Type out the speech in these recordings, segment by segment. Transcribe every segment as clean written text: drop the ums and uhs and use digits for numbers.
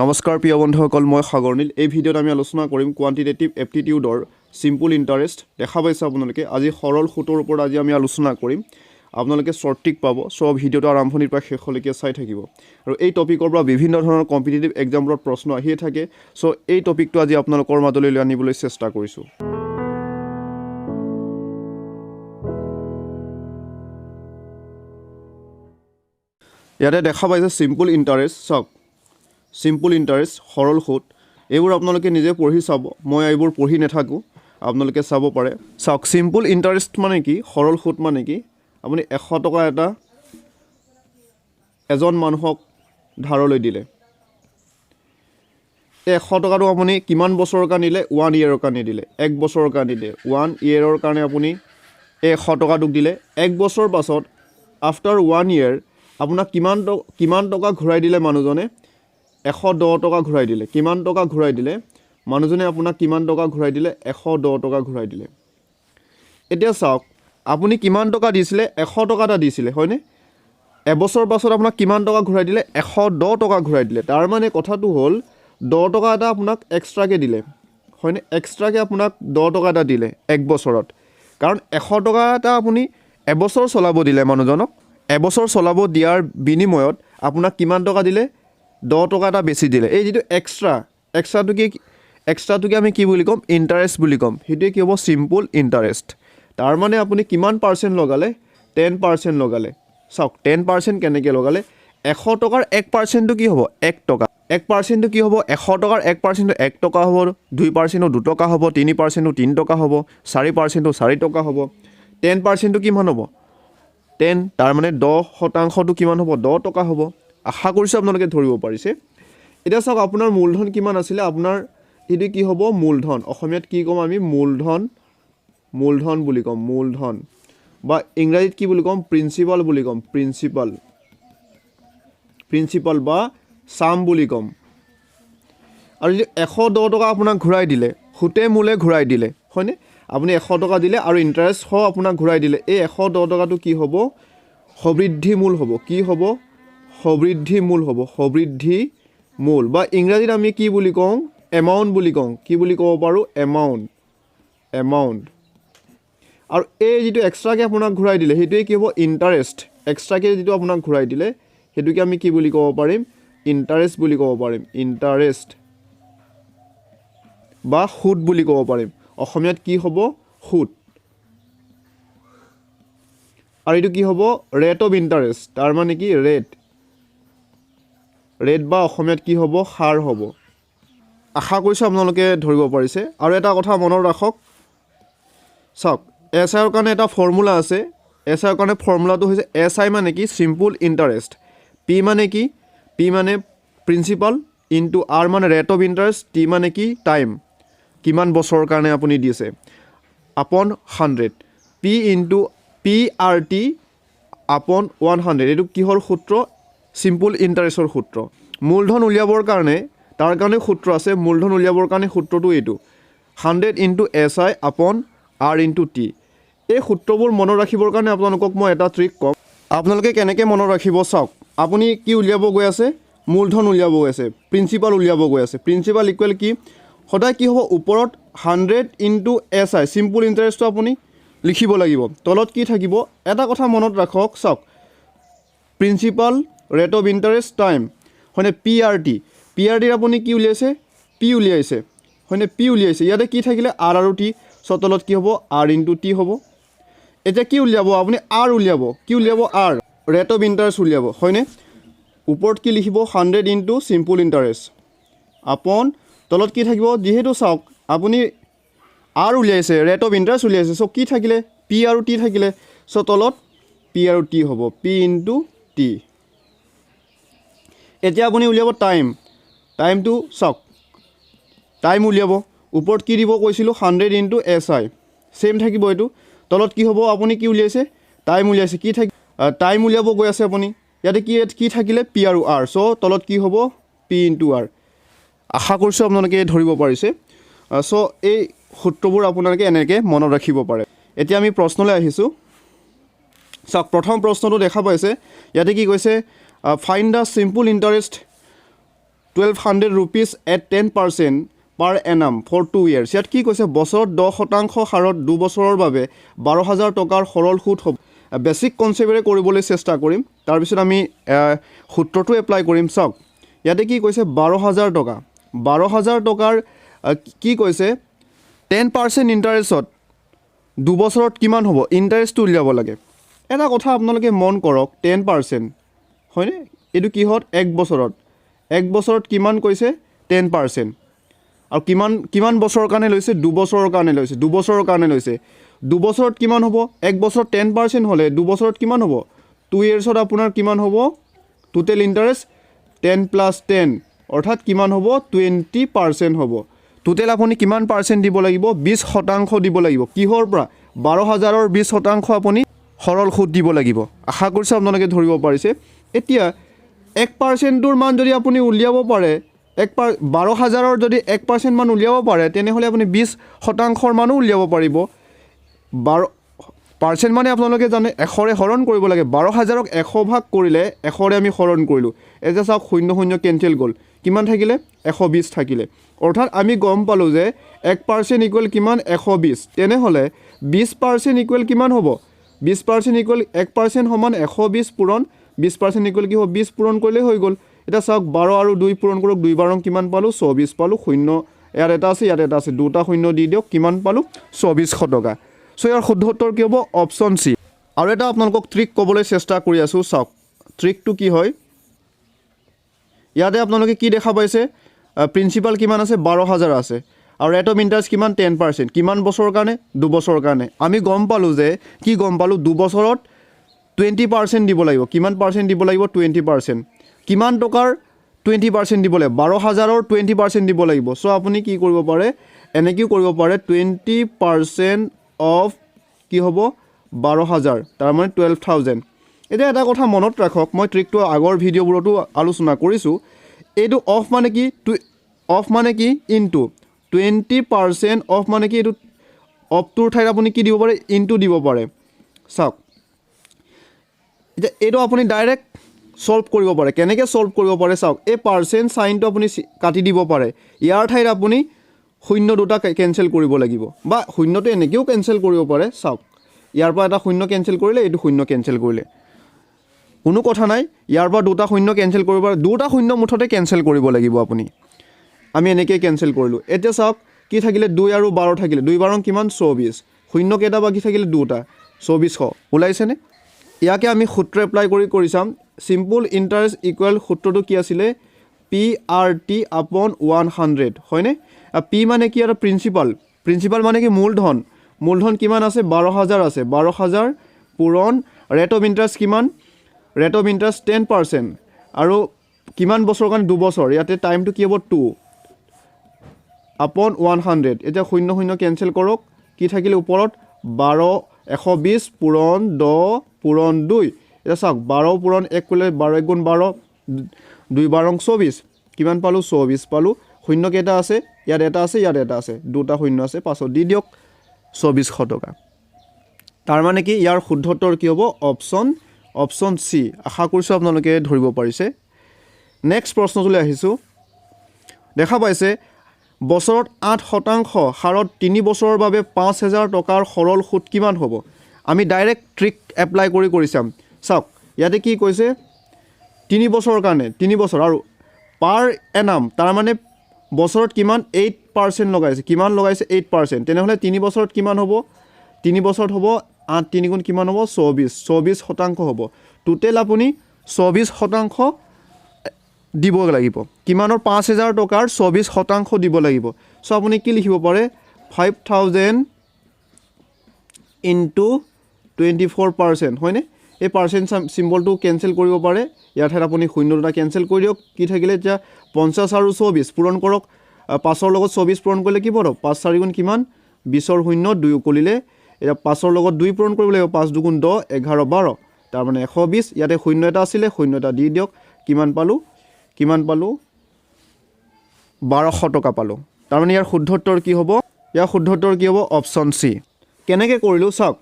নমস্কাৰ প্ৰিয় বন্ধুসকল, মই সাগৰ নীল। এই ভিডিঅ'ত আমি আলোচনা কৰিম কোৱান্টিটেটিভ এপ্টিটিউডৰ চিম্পুল ইণ্টাৰেষ্ট। দেখা পাইছে আপোনালোকে, আজি সৰল সুতৰ ওপৰত আজি আমি আলোচনা কৰিম। আপোনালোকে শ্বৰ্ট ট্ৰিক পাব। চ' ভিডিঅ'টো আৰম্ভণিৰ পৰা শেষলৈকে চাই থাকিব। আৰু এই টপিকৰ পৰা বিভিন্ন ধৰণৰ কম্পিটিটিভ এক্সামবোৰত প্ৰশ্ন আহিয়ে থাকে। চ' এই টপিকটো আজি আপোনালোকৰ মাজলৈ লৈ আনিবলৈ চেষ্টা কৰিছোঁ। ইয়াতে দেখা পাইছে চিম্পুল ইণ্টাৰেষ্ট। চাওক, চিম্পুল ইণ্টাৰেষ্ট, সৰল সুত, এইবোৰ আপোনালোকে নিজে পঢ়ি চাব। মই এইবোৰ পঢ়ি নাথাকোঁ, আপোনালোকে চাব পাৰে। চাওক, চিম্পুল ইণ্টাৰেষ্ট মানে কি, সৰল সুত মানে কি? আপুনি 100 টকা এটা এজন মানুহক ধাৰলৈ দিলে। এই 100 টকাটো আপুনি কিমান বছৰৰ কাৰণে দিলে? ওৱান ইয়েৰৰ কাৰণে দিলে, এক বছৰৰ কাৰণে দিলে। ওৱান ইয়েৰৰ কাৰণে আপুনি এই 100 টকাটোক দিলে। এক বছৰ পাছত, আফটাৰ ওৱান ইয়েৰ, আপোনাক কিমান টকা ঘূৰাই দিলে মানুহজনে? 110 টকা ঘূৰাই দিলে। কিমান টকা ঘূৰাই দিলে মানুহজনে? আপোনাক কিমান টকা ঘূৰাই দিলে? 110 টকা ঘূৰাই দিলে। এতিয়া চাওক, আপুনি কিমান টকা দিছিলে? 100 টকা এটা দিছিলে, হয়নে? এবছৰ পাছত আপোনাক কিমান টকা ঘূৰাই দিলে? 110 টকা ঘূৰাই দিলে। তাৰমানে কথাটো হ'ল, 10 টকা এটা আপোনাক এক্সট্ৰাকৈ দিলে, হয়নে? এক্সট্ৰাকৈ আপোনাক 10 টকা এটা দিলে এক বছৰত। কাৰণ 100 টকা এটা আপুনি এবছৰ চলাব দিলে মানুহজনক। এবছৰ চলাব দিয়াৰ বিনিময়ত আপোনাক কিমান টকা দিলে? 10 টকা এটা বেছি দিলে। এই যিটো এক্সট্ৰা, এক্সট্ৰাটোকে আমি কি বুলি ক'ম? ইণ্টাৰেষ্ট বুলি ক'ম। সেইটোৱে কি হ'ব? চিম্পুল ইণ্টাৰেষ্ট। তাৰমানে আপুনি কিমান পাৰ্চেণ্ট লগালে? 10% লগালে। চাওক, 10% কেনেকৈ লগালে? 100 টকাৰ 1%টো কি হ'ব? 1 টকা। 1%টো কি হ'ব? 100 টকাৰ 1%টো 1 টকা হ'ব। 2%টো 2 টকা হ'ব, 3%টো 3 টকা হ'ব, 4%টো 4 টকা হ'ব। 10%টো কিমান হ'ব? 10, তাৰমানে 10 শতাংশটো কিমান হ'ব? 10 টকা হ'ব। আশা কৰিছোঁ আপোনালোকে ধৰিব পাৰিছে। এতিয়া চাওক, আপোনাৰ মূলধন কিমান আছিলে? আপোনাৰ এইটো কি হ'ব? মূলধন। অসমীয়াত কি ক'ম আমি? মূলধন, মূলধন বুলি ক'ম। মূলধন বা ইংৰাজীত কি বুলি ক'ম? প্ৰিন্সিপাল বুলি ক'ম। প্ৰিন্সিপাল, প্ৰিন্সিপাল বা চাম বুলি ক'ম। আৰু যদি 110 টকা আপোনাক ঘূৰাই দিলে, সুতে মূলে ঘূৰাই দিলে, হয়নে? আপুনি 100 টকা দিলে আৰু ইণ্টাৰেষ্ট সহ আপোনাক ঘূৰাই দিলে। এই 110 টকাটো কি হ'ব? সবৃদ্ধি মূল হ'ব। কি হ'ব? সবৃদ্ধি মূল হ'ব। সবৃদ্ধি মূল বা ইংৰাজীত আমি কি বুলি কওঁ? এমাউণ্ট বুলি কওঁ। কি বুলি ক'ব পাৰোঁ? Amount, amount. আৰু এই যিটো এক্সট্ৰাকৈ আপোনাক ঘূৰাই দিলে, সেইটোৱে কি হ'ব? ইণ্টাৰেষ্ট। এক্সট্ৰাকৈ যিটো আপোনাক ঘূৰাই দিলে, সেইটোকে আমি কি বুলি ক'ব পাৰিম? ইণ্টাৰেষ্ট বুলি ক'ব পাৰিম। ইণ্টাৰেষ্ট বা সুত বুলি ক'ব পাৰিম। অসমীয়াত কি হ'ব? সুত। আৰু এইটো কি হ'ব? Rate of interest. তাৰ মানে কি? ৰেট, ৰেট বা অসমীয়াত কি হ'ব? হাৰ হ'ব। আশা কৰিছোঁ আপোনালোকে ধৰিব পাৰিছে। আৰু এটা কথা মনত ৰাখক। চাওক, এছ আইৰ কাৰণে এটা ফৰ্মুলা আছে। এছ আইৰ কাৰণে ফৰ্মুলাটো হৈছে, এছ I মানে কি? চিম্পুল ইণ্টাৰেষ্ট। পি মানে কি? পি মানে প্ৰিন্সিপাল, ইনটু আৰ মানে ৰেট অফ ইণ্টাৰেষ্ট, টি মানে কি? টাইম, কিমান বছৰৰ কাৰণে আপুনি দিছে, আপন 100। P into P R T upon 100। এইটো কিহৰ সূত্ৰ? চিম্পুল ইণ্টাৰেষ্টৰ সূত্ৰ। মূলধন উলিয়াবৰ কাৰণে, তাৰ কাৰণে সূত্ৰ আছে। মূলধন উলিয়াবৰ কাৰণে সূত্ৰটো এইটো, 100 into S I upon R into T। এই সূত্ৰবোৰ মনত ৰাখিবৰ কাৰণে আপোনালোকক মই এটা ট্ৰিক ক'ম। আপোনালোকে কেনেকৈ মনত ৰাখিব চাওক। আপুনি কি উলিয়াব গৈ আছে? মূলধন উলিয়াব গৈ আছে, প্ৰিন্সিপাল উলিয়াব গৈ আছে। প্ৰিন্সিপাল ইকুৱেল কি? সদায় কি হ'ব? ওপৰত 100 ইনটু এছ I, চিম্পুল ইণ্টাৰেষ্টটো আপুনি লিখিব লাগিব। তলত কি থাকিব? এটা কথা মনত ৰাখক। চাওক, principal, rate of interest, time, হয়নে? P R T. P R টিৰ আপুনি কি উলিয়াইছে? পি উলিয়াইছে, হয়নে? পি উলিয়াইছে। ইয়াতে কি থাকিলে? আৰ আৰু টি। চ' তলত কি হ'ব? আৰ ইনটু টি হ'ব। এতিয়া কি উলিয়াব আপুনি? আৰ উলিয়াব। কি উলিয়াব? আৰ, ৰেট অফ ইণ্টাৰেষ্ট উলিয়াব, হয়নে? ওপৰত কি লিখিব? 100 ইনটু চিম্পুল ইণ্টাৰেষ্ট আপন তলত কি থাকিব? যিহেতু চাওক, আপুনি আৰ উলিয়াইছে, ৰেট অফ ইণ্টাৰেষ্ট উলিয়াইছে, চ' কি থাকিলে? পি আৰু টি থাকিলে। চ' তলত পি আৰু টি হ'ব, পি ইনটু টি। এতিয়া আপুনি উলিয়াব টাইম। টাইমটো চাওক, টাইম উলিয়াব। ওপৰত কি দিব কৈছিলোঁ? 100 ইনটু এছ I, same থাকিব এইটো। তলত কি হ'ব? আপুনি কি উলিয়াইছে? টাইম উলিয়াইছে। কি থাক টাইম উলিয়াব গৈ আছে আপুনি। ইয়াতে কি কি থাকিলে? পি আৰু আৰ। চ' তলত কি হ'ব? P into R. আশা কৰিছোঁ আপোনালোকে ধৰিব পাৰিছে। চ' এই সূত্ৰবোৰ আপোনালোকে এনেকৈ মনত ৰাখিব পাৰে। এতিয়া আমি প্ৰশ্নলৈ আহিছোঁ। চাওক, প্ৰথম প্ৰশ্নটো দেখা পাইছে। ইয়াতে কি কৈছে? Find the simple interest. ₹1200 at 10% per annum for 2 years. ইয়াত কি কৈছে? বছৰত 10% হাৰত 2 বছৰৰ বাবে 12,000 টকাৰ সৰল সুদ হ'ব। বেছিক কনচেপ্টেৰে কৰিবলৈ চেষ্টা কৰিম, তাৰপিছত আমি সূত্ৰটো এপ্লাই কৰিম। চাওক, ইয়াতে কি কৈছে? 12,000 টকা, 12,000 টকাৰ কি কৈছে? 10% ইণ্টাৰেষ্টত 2 বছৰত কিমান হ'ব? ইণ্টাৰেষ্টটো উলিয়াব লাগে। এটা কথা আপোনালোকে মন কৰক, 10% হয়নে? এইটো কিহত? এক বছৰত। এক বছৰত কিমান কৈছে? 10%। আৰু কিমান কিমান বছৰৰ কাৰণে লৈছে? 2 বছৰৰ কাৰণে লৈছে। 2 বছৰৰ কাৰণে লৈছে। 2 বছৰত কিমান হ'ব? এক বছৰত 10% হ'লে 2 বছৰত কিমান হ'ব? 2 ইয়েৰ্ছত আপোনাৰ কিমান হ'ব? Total interest 10 plus 10, অৰ্থাৎ কিমান হ'ব? 20% হ'ব। টোটেল আপুনি কিমান পাৰ্চেণ্ট দিব লাগিব? 20% দিব লাগিব। কিহৰ পৰা? 12,000ৰ 20% আপুনি সৰল সুদ দিব লাগিব। আশা কৰিছোঁ আপোনালোকে ধৰিব পাৰিছে। এতিয়া 1 পাৰ্চেণ্টটোৰ মান যদি আপুনি উলিয়াব পাৰে, এক পাৰ 12,000ৰ যদি 1% মান উলিয়াব পাৰে, তেনেহ'লে আপুনি 20 শতাংশৰ মানো উলিয়াব পাৰিব। 12% মানে আপোনালোকে জানে, 100ৰে হৰণ কৰিব লাগে। 12,000ক 100 ভাগ কৰিলে, 100ৰে আমি হৰণ কৰিলোঁ। এতিয়া চাওক, শূন্য শূন্য কেঞ্চেল গ'ল। কিমান থাকিলে? 120 থাকিলে। অৰ্থাৎ আমি গম পালোঁ যে 1% ইকুৱেল কিমান? 120। তেনেহ'লে 20% ইকুৱেল কিমান হ'ব? 20% ইকুৱেল 1% সমান 120 পূৰণ 20% ইকুৱেল কি হ'ব? 20 পূৰণ কৰিলেই হৈ গ'ল। এতিয়া চাওক, 12 আৰু দুই পূৰণ কৰক। দুই বাৰং কিমান পালোঁ? 24 পালোঁ। শূন্য ইয়াত এটা আছে, ইয়াত এটা আছে, দুটা শূন্য দি দিয়ক। কিমান পালোঁ? 2400 টকা। চ' ইয়াৰ শুদ্ধ উত্তৰ কি হ'ব? Option C. আৰু এটা আপোনালোকক ট্ৰিক ক'বলৈ চেষ্টা কৰি আছোঁ। চাওক, ট্ৰিকটো কি হয়। ইয়াতে আপোনালোকে কি দেখা পাইছে? প্ৰিন্সিপাল কিমান আছে? 12,000 আছে। আৰু ৰেট অফ ইণ্টাৰেষ্ট কিমান? 10%। কিমান বছৰৰ কাৰণে? 2 বছৰৰ কাৰণে। আমি গম পালোঁ যে, কি গম পালোঁ? 2 বছৰত 20% দিব লাগিব। কিমান পাৰ্চেণ্ট দিব লাগিব? 20%। কিমান টকাৰ 20% দিব লাগিব? 12,000ৰ 20% দিব লাগিব। চ' আপুনি কি কৰিব পাৰে? এনেকৈও কৰিব পাৰে, 20% অফ কি হ'ব? 12,000, তাৰমানে 12,000। এতিয়া এটা কথা মনত ৰাখক, মই ট্ৰিকটো আগৰ ভিডিঅ'বোৰতো আলোচনা কৰিছোঁ। এইটো অফ মানে কি? অফ মানে কি? ইনটু। 20% অফ মানে কি? এইটো অফটোৰ ঠাইত আপুনি কি দিব পাৰে? ইনটু দিব পাৰে। চাওক, এতিয়া এইটো আপুনি ডাইৰেক্ট ছল্ভ কৰিব পাৰে। কেনেকৈ ছল্ভ কৰিব পাৰে চাওক। এই পাৰ্চেণ্ট চাইনটো আপুনি কাটি দিব পাৰে। ইয়াৰ ঠাইত আপুনি শূন্য দুটা কেঞ্চেল কৰিব লাগিব বা শূন্যটো এনেকৈও কেঞ্চেল কৰিব পাৰে। চাওক, ইয়াৰ পৰা এটা শূন্য কেঞ্চেল কৰিলে, এইটো শূন্য কেঞ্চেল কৰিলে, কোনো কথা নাই। ইয়াৰ পৰা দুটা শূন্য কেঞ্চেল কৰিব পাৰে। দুটা শূন্য মুঠতে কেঞ্চেল কৰিব লাগিব আপুনি। আমি এনেকৈয়ে কেঞ্চেল কৰিলোঁ। এতিয়া চাওক, কি থাকিলে? দুই আৰু 12 থাকিলে। দুই বাৰং কিমান? 24। শূন্য কেইটা বাকী থাকিলে? দুটা। 2400 ওলাইছেনে? ইয়াকে আমি সূত্ৰ এপ্লাই কৰি কৰি চাম। চিম্পুল ইণ্টাৰেষ্ট ইকুৱেল সূত্ৰটো কি আছিলে? P R T upon 100, হয়নে? পি মানে কি? আৰু প্ৰিন্সিপাল। প্ৰিন্সিপাল মানে কি? মূলধন। মূলধন কিমান আছে? 12,000 আছে। 12,000 পূৰণ ৰেট অফ ইণ্টাৰেষ্ট কিমান? Rate of interest 10%। আৰু কিমান বছৰৰ কাৰণে? 2 বছৰ। ইয়াতে টাইমটো কি হ'ব? টু আপন 100। এতিয়া শূন্য শূন্য কেঞ্চেল কৰক। কি থাকিলে ওপৰত? 12, 120 পূৰণ 10 পূৰণ দুই। এতিয়া চাওক, 12 পূৰণ এক কৰিলে 12 এক গুণ 12, দুই বাৰং 24। কিমান পালোঁ? 24 পালোঁ। শূন্য কেইটা আছে? ইয়াত এটা আছে, ইয়াত এটা আছে, দুটা শূন্য আছে, পাছত দি দিয়ক। 2400 টকা। তাৰমানে কি ইয়াৰ শুদ্ধ উত্তৰ কি হ'ব? Option C. আশা কৰিছোঁ আপোনালোকে ধৰিব পাৰিছে। নেক্সট প্ৰশ্নটোলৈ আহিছোঁ। দেখা পাইছে, বছৰত 8% হাৰত 3 বছৰৰ বাবে 5,000 টকাৰ সৰল সুদ কিমান হ'ব? আমি ডাইৰেক্ট ট্ৰিক এপ্লাই কৰি কৰি চাম। চাওক, ইয়াতে কি কৈছে? 3 বছৰৰ কাৰণে, 3 বছৰ আৰু পাৰ এনাম, তাৰমানে বছৰত কিমান? 8% লগাইছে। কিমান লগাইছে? 8%। তেনেহ'লে 3 বছৰত কিমান হ'ব? 3 বছৰত হ'ব আঠ তিনি গুণ কিমান হ'ব? 24। 24% হ'ব। টোটেল আপুনি 24% দিব লাগিব। কিমানৰ? 5,000 টকাৰ 24% দিব লাগিব। চ' আপুনি কি লিখিব পাৰে? 5,000 ইনটু 24%, হয়নে? এই পাৰ্চেণ্ট চিম্বলটো কেঞ্চেল কৰিব পাৰে। ইয়াৰ ঠাইত আপুনি শূন্য দুটা কেঞ্চেল কৰি দিয়ক। কি থাকিলে এতিয়া? 50 আৰু 24 পূৰণ কৰক। পাঁচৰ লগত 24 পূৰণ কৰিলে কি পাব? পাঁচ চাৰি গুণ কিমান? 20ৰ শূন্য দুই উকলিলে। এতিয়া পাঁচৰ লগত দুই পূৰণ কৰিব লাগিব। পাঁচ দুগুণ 10, 11, 12, তাৰমানে 120। ইয়াতে শূন্য এটা আছিলে, শূন্য এটা দি দিয়ক। কিমান পালোঁ? কিমান পালোঁ? 1200 টকা পালোঁ। তাৰমানে ইয়াৰ শুদ্ধ উত্তৰ কি হ'ব? ইয়াৰ শুদ্ধ উত্তৰ কি হ'ব? Option C. কেনেকৈ কৰিলোঁ চাওক।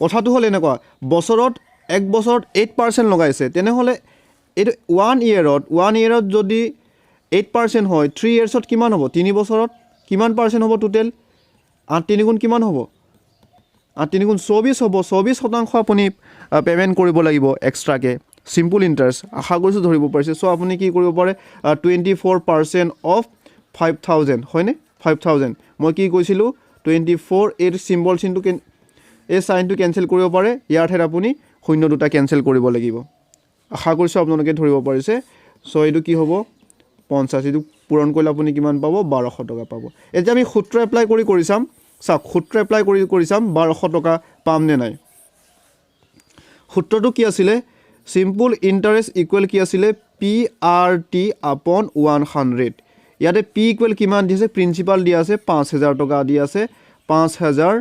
কথাটো হ'ল এনেকুৱা, বছৰত, এক বছৰত 8% লগাইছে। তেনেহ'লে এইটো ওৱান ইয়েৰত যদি 8% হয়, 3 ইয়েৰ্ছত কিমান হ'ব? 3 বছৰত কিমান পাৰ্চেণ্ট হ'ব টোটেল? আঠ তিনি গুণ কিমান হ'ব? আঠ তিনি গুণ 24 হ'ব। 24% আপুনি পে'মেণ্ট কৰিব লাগিব এক্সট্ৰাকৈ চিম্পুল ইণ্টাৰেষ্ট। আশা কৰিছোঁ ধৰিব পাৰিছে। চ' আপুনি কি কৰিব পাৰে? 24% of 5,000, হয়নে? 5,000 মই কি কৈছিলোঁ? 24, এই চিম্বল চিনটো কেন এই চাইনটো কেঞ্চেল কৰিব পাৰে। ইয়াৰ ঠাইত আপুনি শূন্য দুটা কেঞ্চেল কৰিব লাগিব। আশা কৰিছোঁ আপোনালোকে ধৰিব পাৰিছে। চ' এইটো কি হ'ব? 50। এইটো পূৰণ কৰিলে আপুনি কিমান পাব? 1200 টকা পাব। এতিয়া আমি সূত্ৰ এপ্লাই কৰি কৰি চাম। চাওক, সূত্ৰ এপ্লাই কৰি কৰি চাম 1200 টকা পাম নে নাই। সূত্ৰটো কি আছিলে? চিম্পুল ইণ্টাৰেষ্ট ইকুৱেল কি আছিলে? PRT upon 100। ইয়াতে পি ইকুৱেল কিমান দিছে? প্ৰিন্সিপাল দিয়া আছে 5,000 টকা দি আছে। 5,000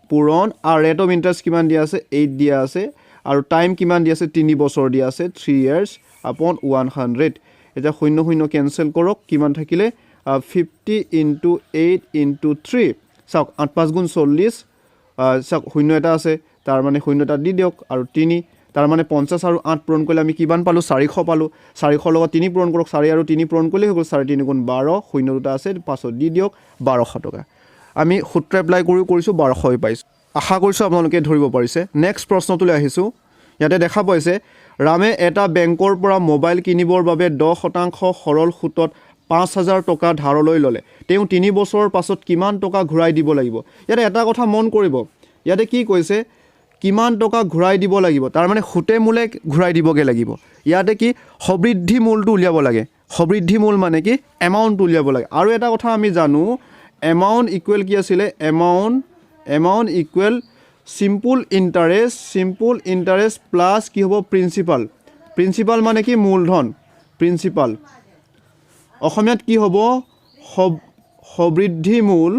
পূৰণ আৰু ৰেট অফ ইণ্টাৰেষ্ট কিমান দিয়া আছে? 8 দিয়া আছে। আৰু টাইম কিমান দিয়া আছে? 3 বছৰ দিয়া আছে, 3 years upon 100। এতিয়া শূন্য শূন্য কেঞ্চেল কৰক। কিমান থাকিলে? 50 into 8 into 3। চাওক, আঠ পাঁচ গুণ 40। চাওক, শূন্য এটা আছে, তাৰমানে শূন্য এটা দি দিয়ক আৰু তিনি। তাৰমানে 50 আৰু আঠ পূৰণ কৰিলে আমি কিমান পালোঁ? 400 পালোঁ। 400ৰ লগত তিনি পূৰণ কৰক। চাৰি আৰু তিনি পূৰণ কৰিলেই হৈ গ'ল। চাৰি তিনি গুণ 12, শূন্য দুটা আছে, পাছত দি দিয়ক, 1200 টকা। আমি সূত্ৰ এপ্লাই কৰিও কৰিছোঁ, 1200 পাইছোঁ। আশা কৰিছোঁ আপোনালোকে ধৰিব পাৰিছে। নেক্সট প্ৰশ্নটোলৈ আহিছোঁ। ইয়াতে দেখা পাইছে, ৰামে এটা বেংকৰ পৰা মোবাইল কিনিবৰ বাবে 10% সৰল সুতত 5,000 টকা ধাৰলৈ ল'লে। তেওঁ 3 বছৰৰ পাছত কিমান টকা ঘূৰাই দিব লাগিব? ইয়াতে এটা কথা মন কৰিব। ইয়াতে কি কৈছে? কিমান টকা ঘূৰাই দিব লাগিব। তাৰমানে সুতে মূলে ঘূৰাই দিবগৈ লাগিব। ইয়াতে কি সবৃদ্ধি মূলটো উলিয়াব লাগে। সবৃদ্ধি মূল মানে কি? এমাউণ্টটো উলিয়াব লাগে। আৰু এটা কথা আমি জানো, এমাউণ্ট ইকুৱেল কি আছিলে? Amount equal simple interest plus কি হ'ব? প্ৰিন্সিপাল। প্ৰিন্সিপাল মানে কি? মূলধন। প্ৰিন্সিপাল অসমীয়াত কি হ'ব? সবৃদ্ধি মূল।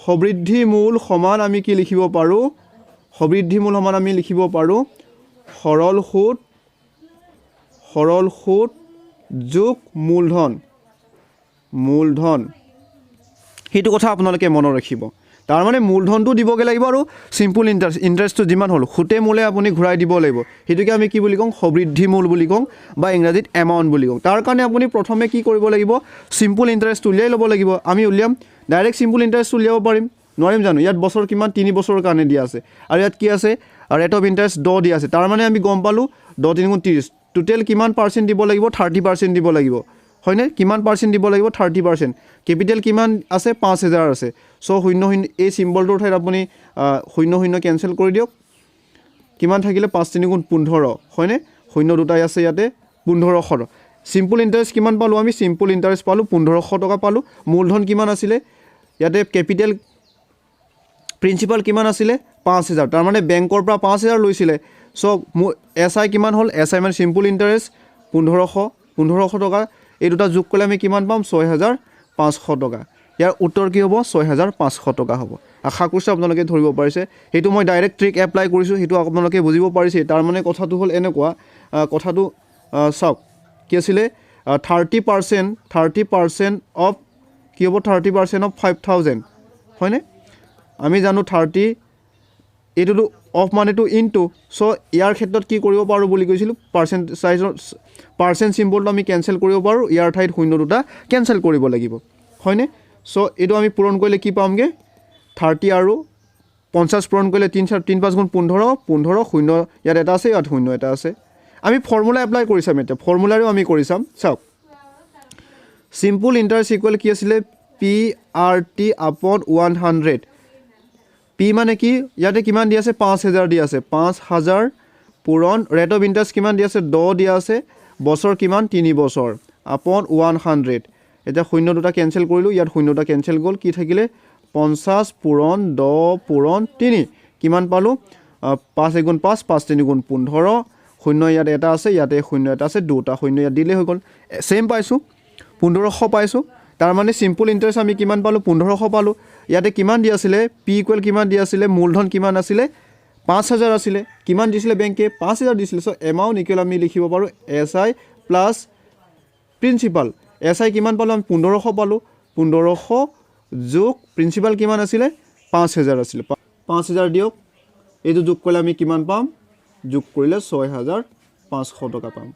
সবৃদ্ধি মূল সমান আমি কি লিখিব পাৰোঁ? সবৃদ্ধি মূল সমান আমি লিখিব পাৰোঁ সৰল সুত যোগ মূলধন। মূলধন, সেইটো কথা আপোনালোকে মনত ৰাখিব। তাৰমানে মূলধনটো দিবগৈ লাগিব আৰু চিম্পুল ইণ্টাৰেষ্ট, ইণ্টাৰেষ্টটো যিমান হ'ল, সুতে মূলে আপুনি ঘূৰাই দিব লাগিব। সেইটোকে আমি কি বুলি কওঁ? সবৃদ্ধি মূল বুলি কওঁ বা ইংৰাজীত এমাউণ্ট বুলি কওঁ। তাৰ কাৰণে আপুনি প্ৰথমে কি কৰিব লাগিব? চিম্পুল ইণ্টাৰেষ্ট উলিয়াই ল'ব লাগিব। আমি উলিয়াম, ডাইৰেক্ট চিম্পুল ইণ্টাৰেষ্ট উলিয়াব পাৰিম, নোৱাৰিম জানো? ইয়াত বছৰ কিমান? 3 বছৰৰ কাৰণে দিয়া আছে। আৰু ইয়াত কি আছে? ৰেট অফ ইণ্টাৰেষ্ট 10 দিয়া আছে। তাৰমানে আমি গম পালোঁ 10 তিনি গুণ 30। টোটেল কিমান পাৰ্চেণ্ট দিব লাগিব? 30% দিব লাগিব, হয়নে? কিমান পাৰ্চেণ্ট দিব লাগিব? 30%। কেপিটেল কিমান আছে? 5,000 আছে। চ' শূন্য শূন্য, এই চিম্বলটোৰ ঠাইত আপুনি শূন্য শূন্য কেঞ্চেল কৰি দিয়ক। কিমান থাকিলে? পাঁচ তিনি গুণ 15, হয়নে? শূন্য দুটাই আছে ইয়াতে, 1500। চিম্পুল ইণ্টাৰেষ্ট কিমান পালোঁ আমি? চিম্পুল ইণ্টাৰেষ্ট পালোঁ 1500 টকা পালোঁ। মূলধন কিমান আছিলে ইয়াতে? কেপিটেল, প্ৰিন্সিপাল কিমান আছিলে? 5,000। তাৰমানে বেংকৰ পৰা 5,000 লৈছিলে। চ' মোৰ এছ I কিমান হ'ল? এছ I মানে চিম্পুল ইণ্টাৰেষ্ট 1500 টকা। এই দুটা যোগ কৰিলে আমি কিমান পাম? 6500 টকা। ইয়াৰ উত্তৰ কি হ'ব? 6500 টকা হ'ব। আশা কৰিছোঁ আপোনালোকে ধৰিব পাৰিছে। সেইটো মই ডাইৰেক্ট ট্ৰিক এপ্লাই কৰিছোঁ, সেইটো আপোনালোকে বুজিব পাৰিছে। তাৰমানে কথাটো হ'ল এনেকুৱা, কথাটো চাওক, কি আছিলে? 30%, 30% অফ কি হ'ব? 30% অফ 5,000, হয়নে? আমি জানো 30, এইটোতো অফ মানেতো ইনটু। চ' ইয়াৰ ক্ষেত্ৰত কি কৰিব পাৰোঁ বুলি কৈছিলোঁ? পাৰ্চেণ্ট চাইজৰ পাৰ্চেণ্ট চিম্বলটো আমি কেঞ্চেল কৰিব পাৰোঁ। ইয়াৰ ঠাইত শূন্য দুটা কেঞ্চেল কৰিব লাগিব, হয়নে? চ' এইটো আমি পূৰণ কৰিলে কি পামগৈ? 30 আৰু 50 পূৰণ কৰিলে তিনি চাৰি তিনি পাঁচ গুণ 15, 15, শূন্য ইয়াত এটা আছে, ইয়াত শূন্য এটা আছে। আমি ফৰ্মুলা এপ্লাই কৰি চাম এতিয়া। ফৰ্মুলাৰেও আমি কৰি চাম। চাওক, চিম্পুল ইণ্টাৰেষ্ট ইকুৱেল কি আছিলে? PRT upon 100। P মানে কি? ইয়াতে কিমান দি আছে? 5,000 দি আছে। 5,000 পূৰণ ৰেট অফ ইণ্টাৰেষ্ট কিমান দি আছে? 10 দিয়া আছে। বছৰ কিমান? 3 বছৰ আপন 100। এতিয়া শূন্য দুটা কেঞ্চেল কৰিলোঁ, ইয়াত শূন্য দুটা কেঞ্চেল গ'ল। কি থাকিলে? 50 পূৰণ 10 পূৰণ তিনি। কিমান পালোঁ? পাঁচ এগুণ পাঁচ, পাঁচ তিনি গুণ 15। শূন্য ইয়াত এটা আছে, ইয়াতে শূন্য এটা আছে, দুটা শূন্য ইয়াত দিলেই হৈ গ'ল। ছেইম পাইছোঁ, 1500 পাইছোঁ। তাৰমানে চিম্পুল ইণ্টাৰেষ্ট আমি কিমান পালোঁ? 1500 পালোঁ। ইয়াতে কিমান দি আছিলে? পি ইকুৱেল কিমান দি আছিলে? মূলধন কিমান আছিলে? 5,000 আছিলে। কিমান দিছিলে বেংকে? 5,000 দিছিলে। চ' এমাউণ্ট ইকুৱেল আমি লিখিব পাৰোঁ SI plus principal. SI কিমান পালোঁ আমি? 1500 পালোঁ। 1500 যোগ প্ৰিন্সিপাল কিমান আছিলে? 5,000 আছিলে। 5,000 দিয়ক। এইটো যোগ কৰিলে আমি কিমান পাম? যোগ কৰিলে 6500 টকা পাম।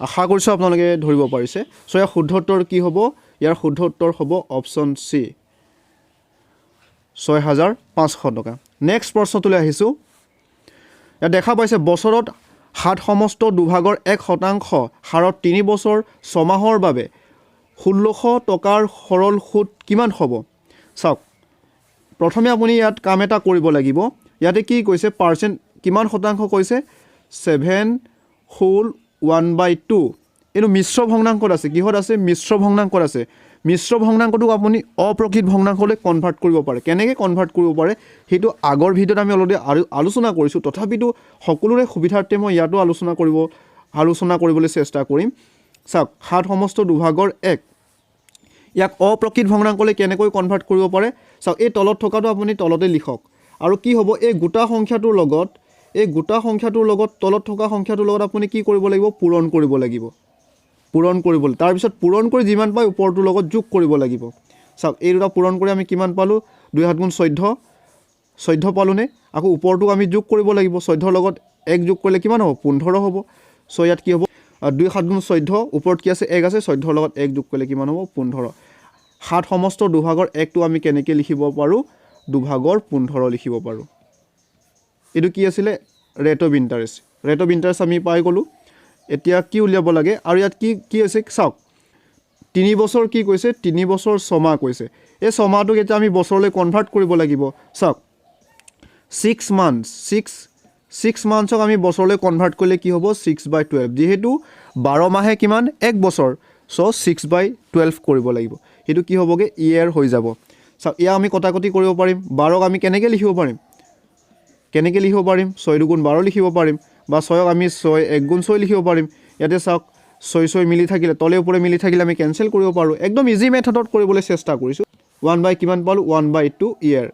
আশা কৰিছোঁ আপোনালোকে ধৰিব পাৰিছে। চ' ইয়াৰ শুদ্ধ উত্তৰ কি হ'ব? ইয়াৰ শুদ্ধ উত্তৰ হ'ব অপশ্যন চি, 6500 টকা। নেক্সট প্ৰশ্নটোলৈ আহিছোঁ। ইয়াত দেখা পাইছে, বছৰত সাত সমস্ত দুভাগৰ 1% হাৰত 3 বছৰ ছমাহৰ বাবে 1600 টকাৰ সৰল সুত কিমান হ'ব? চাওক, প্ৰথমে আপুনি ইয়াত কাম এটা কৰিব লাগিব। ইয়াতে কি কৈছে? পাৰ্চেণ্ট কিমান শতাংশ কৈছে? 7 whole 1 by 2। এইটো মিশ্ৰ ভগ্নাংশত আছে। কিহত আছে? মিশ্ৰ ভগ্নাংশত আছে। মিশ্ৰ ভগ্নাংশটোক আপুনি অপ্ৰকৃত ভগ্নাংশলৈ কনভাৰ্ট কৰিব পাৰে। কেনেকৈ কনভাৰ্ট কৰিব পাৰে, সেইটো আগৰ ভিডিঅ'ত আমি অলৰেডি আলোচনা কৰিছোঁ। তথাপিতো সকলোৰে সুবিধাৰ্থে মই ইয়াতো আলোচনা কৰিবলৈ চেষ্টা কৰিম। চাওক, সাত সমস্ত দুভাগৰ এক, ইয়াক অপ্ৰকৃত ভগ্নাংশলৈ কেনেকৈ কনভাৰ্ট কৰিব পাৰে? চাওক, এই তলত থকাটো আপুনি তলতে লিখক। আৰু কি হ'ব? এই গোটা সংখ্যাটোৰ লগত, তলত থকা সংখ্যাটোৰ লগত আপুনি কি কৰিব লাগিব? পূৰণ কৰিব লাগিব। পূৰণ কৰিব, তাৰপিছত পূৰণ কৰি যিমান পায় ওপৰটোৰ লগত যোগ কৰিব লাগিব। চাওক, এই দুটা পূৰণ কৰি আমি কিমান পালোঁ? দুই সাত গুণ 14, 14 পালোঁনে? আকৌ ওপৰটোক আমি যোগ কৰিব লাগিব। 14ৰ লগত এক যোগ কৰিলে কিমান হ'ব? 15 হ'ব। চ' ইয়াত কি হ'ব? দুই সাত গুণ 14, ওপৰত কি আছে? এক আছে। 14ৰ লগত এক যোগ কৰিলে কিমান হ'ব? 15। সাত সমস্ত দুভাগৰ একটো আমি কেনেকৈ লিখিব পাৰোঁ? দুভাগৰ 15 লিখিব পাৰোঁ। এইটো কি আছিলে? Rate of interest. Rate of interest আমি পাই গ'লোঁ। এতিয়া কি উলিয়াব লাগে? আৰু ইয়াত কি কি হৈছে চাওক, 3 বছৰ কি কৈছে? 3 বছৰ ছমাহ কৈছে। এই ছমাহটোক এতিয়া আমি বছৰলৈ কনভাৰ্ট কৰিব লাগিব। চাওক, 6 মান্থছ, ছিক্স মান্থছক আমি বছৰলৈ কনভাৰ্ট কৰিলে কি হ'ব? 6/12। যিহেতু 12 মাহে কিমান? এক বছৰ। চ' 6/12 কৰিব লাগিব। সেইটো কি হ'বগৈ? ইয়েৰ হৈ যাব। চাওক, এয়া আমি কটাকটি কৰিব পাৰিম। 12ক আমি কেনেকৈ লিখিব পাৰিম? কেনেকৈ লিখিব পাৰিম? ছয় দুগুণ 12 লিখিব পাৰিম বা ছয়ক আমি ছয় এক গুণ ছয় লিখিব পাৰিম। ইয়াতে চাওক, ছয় ছয় মিলি থাকিলে, তলে ওপৰে মিলি থাকিলে আমি কেঞ্চেল কৰিব পাৰোঁ। একদম ইজি মেথডত কৰিবলৈ চেষ্টা কৰিছোঁ। ওৱান বাই কিমান পালোঁ? 1/2 ইয়েৰ।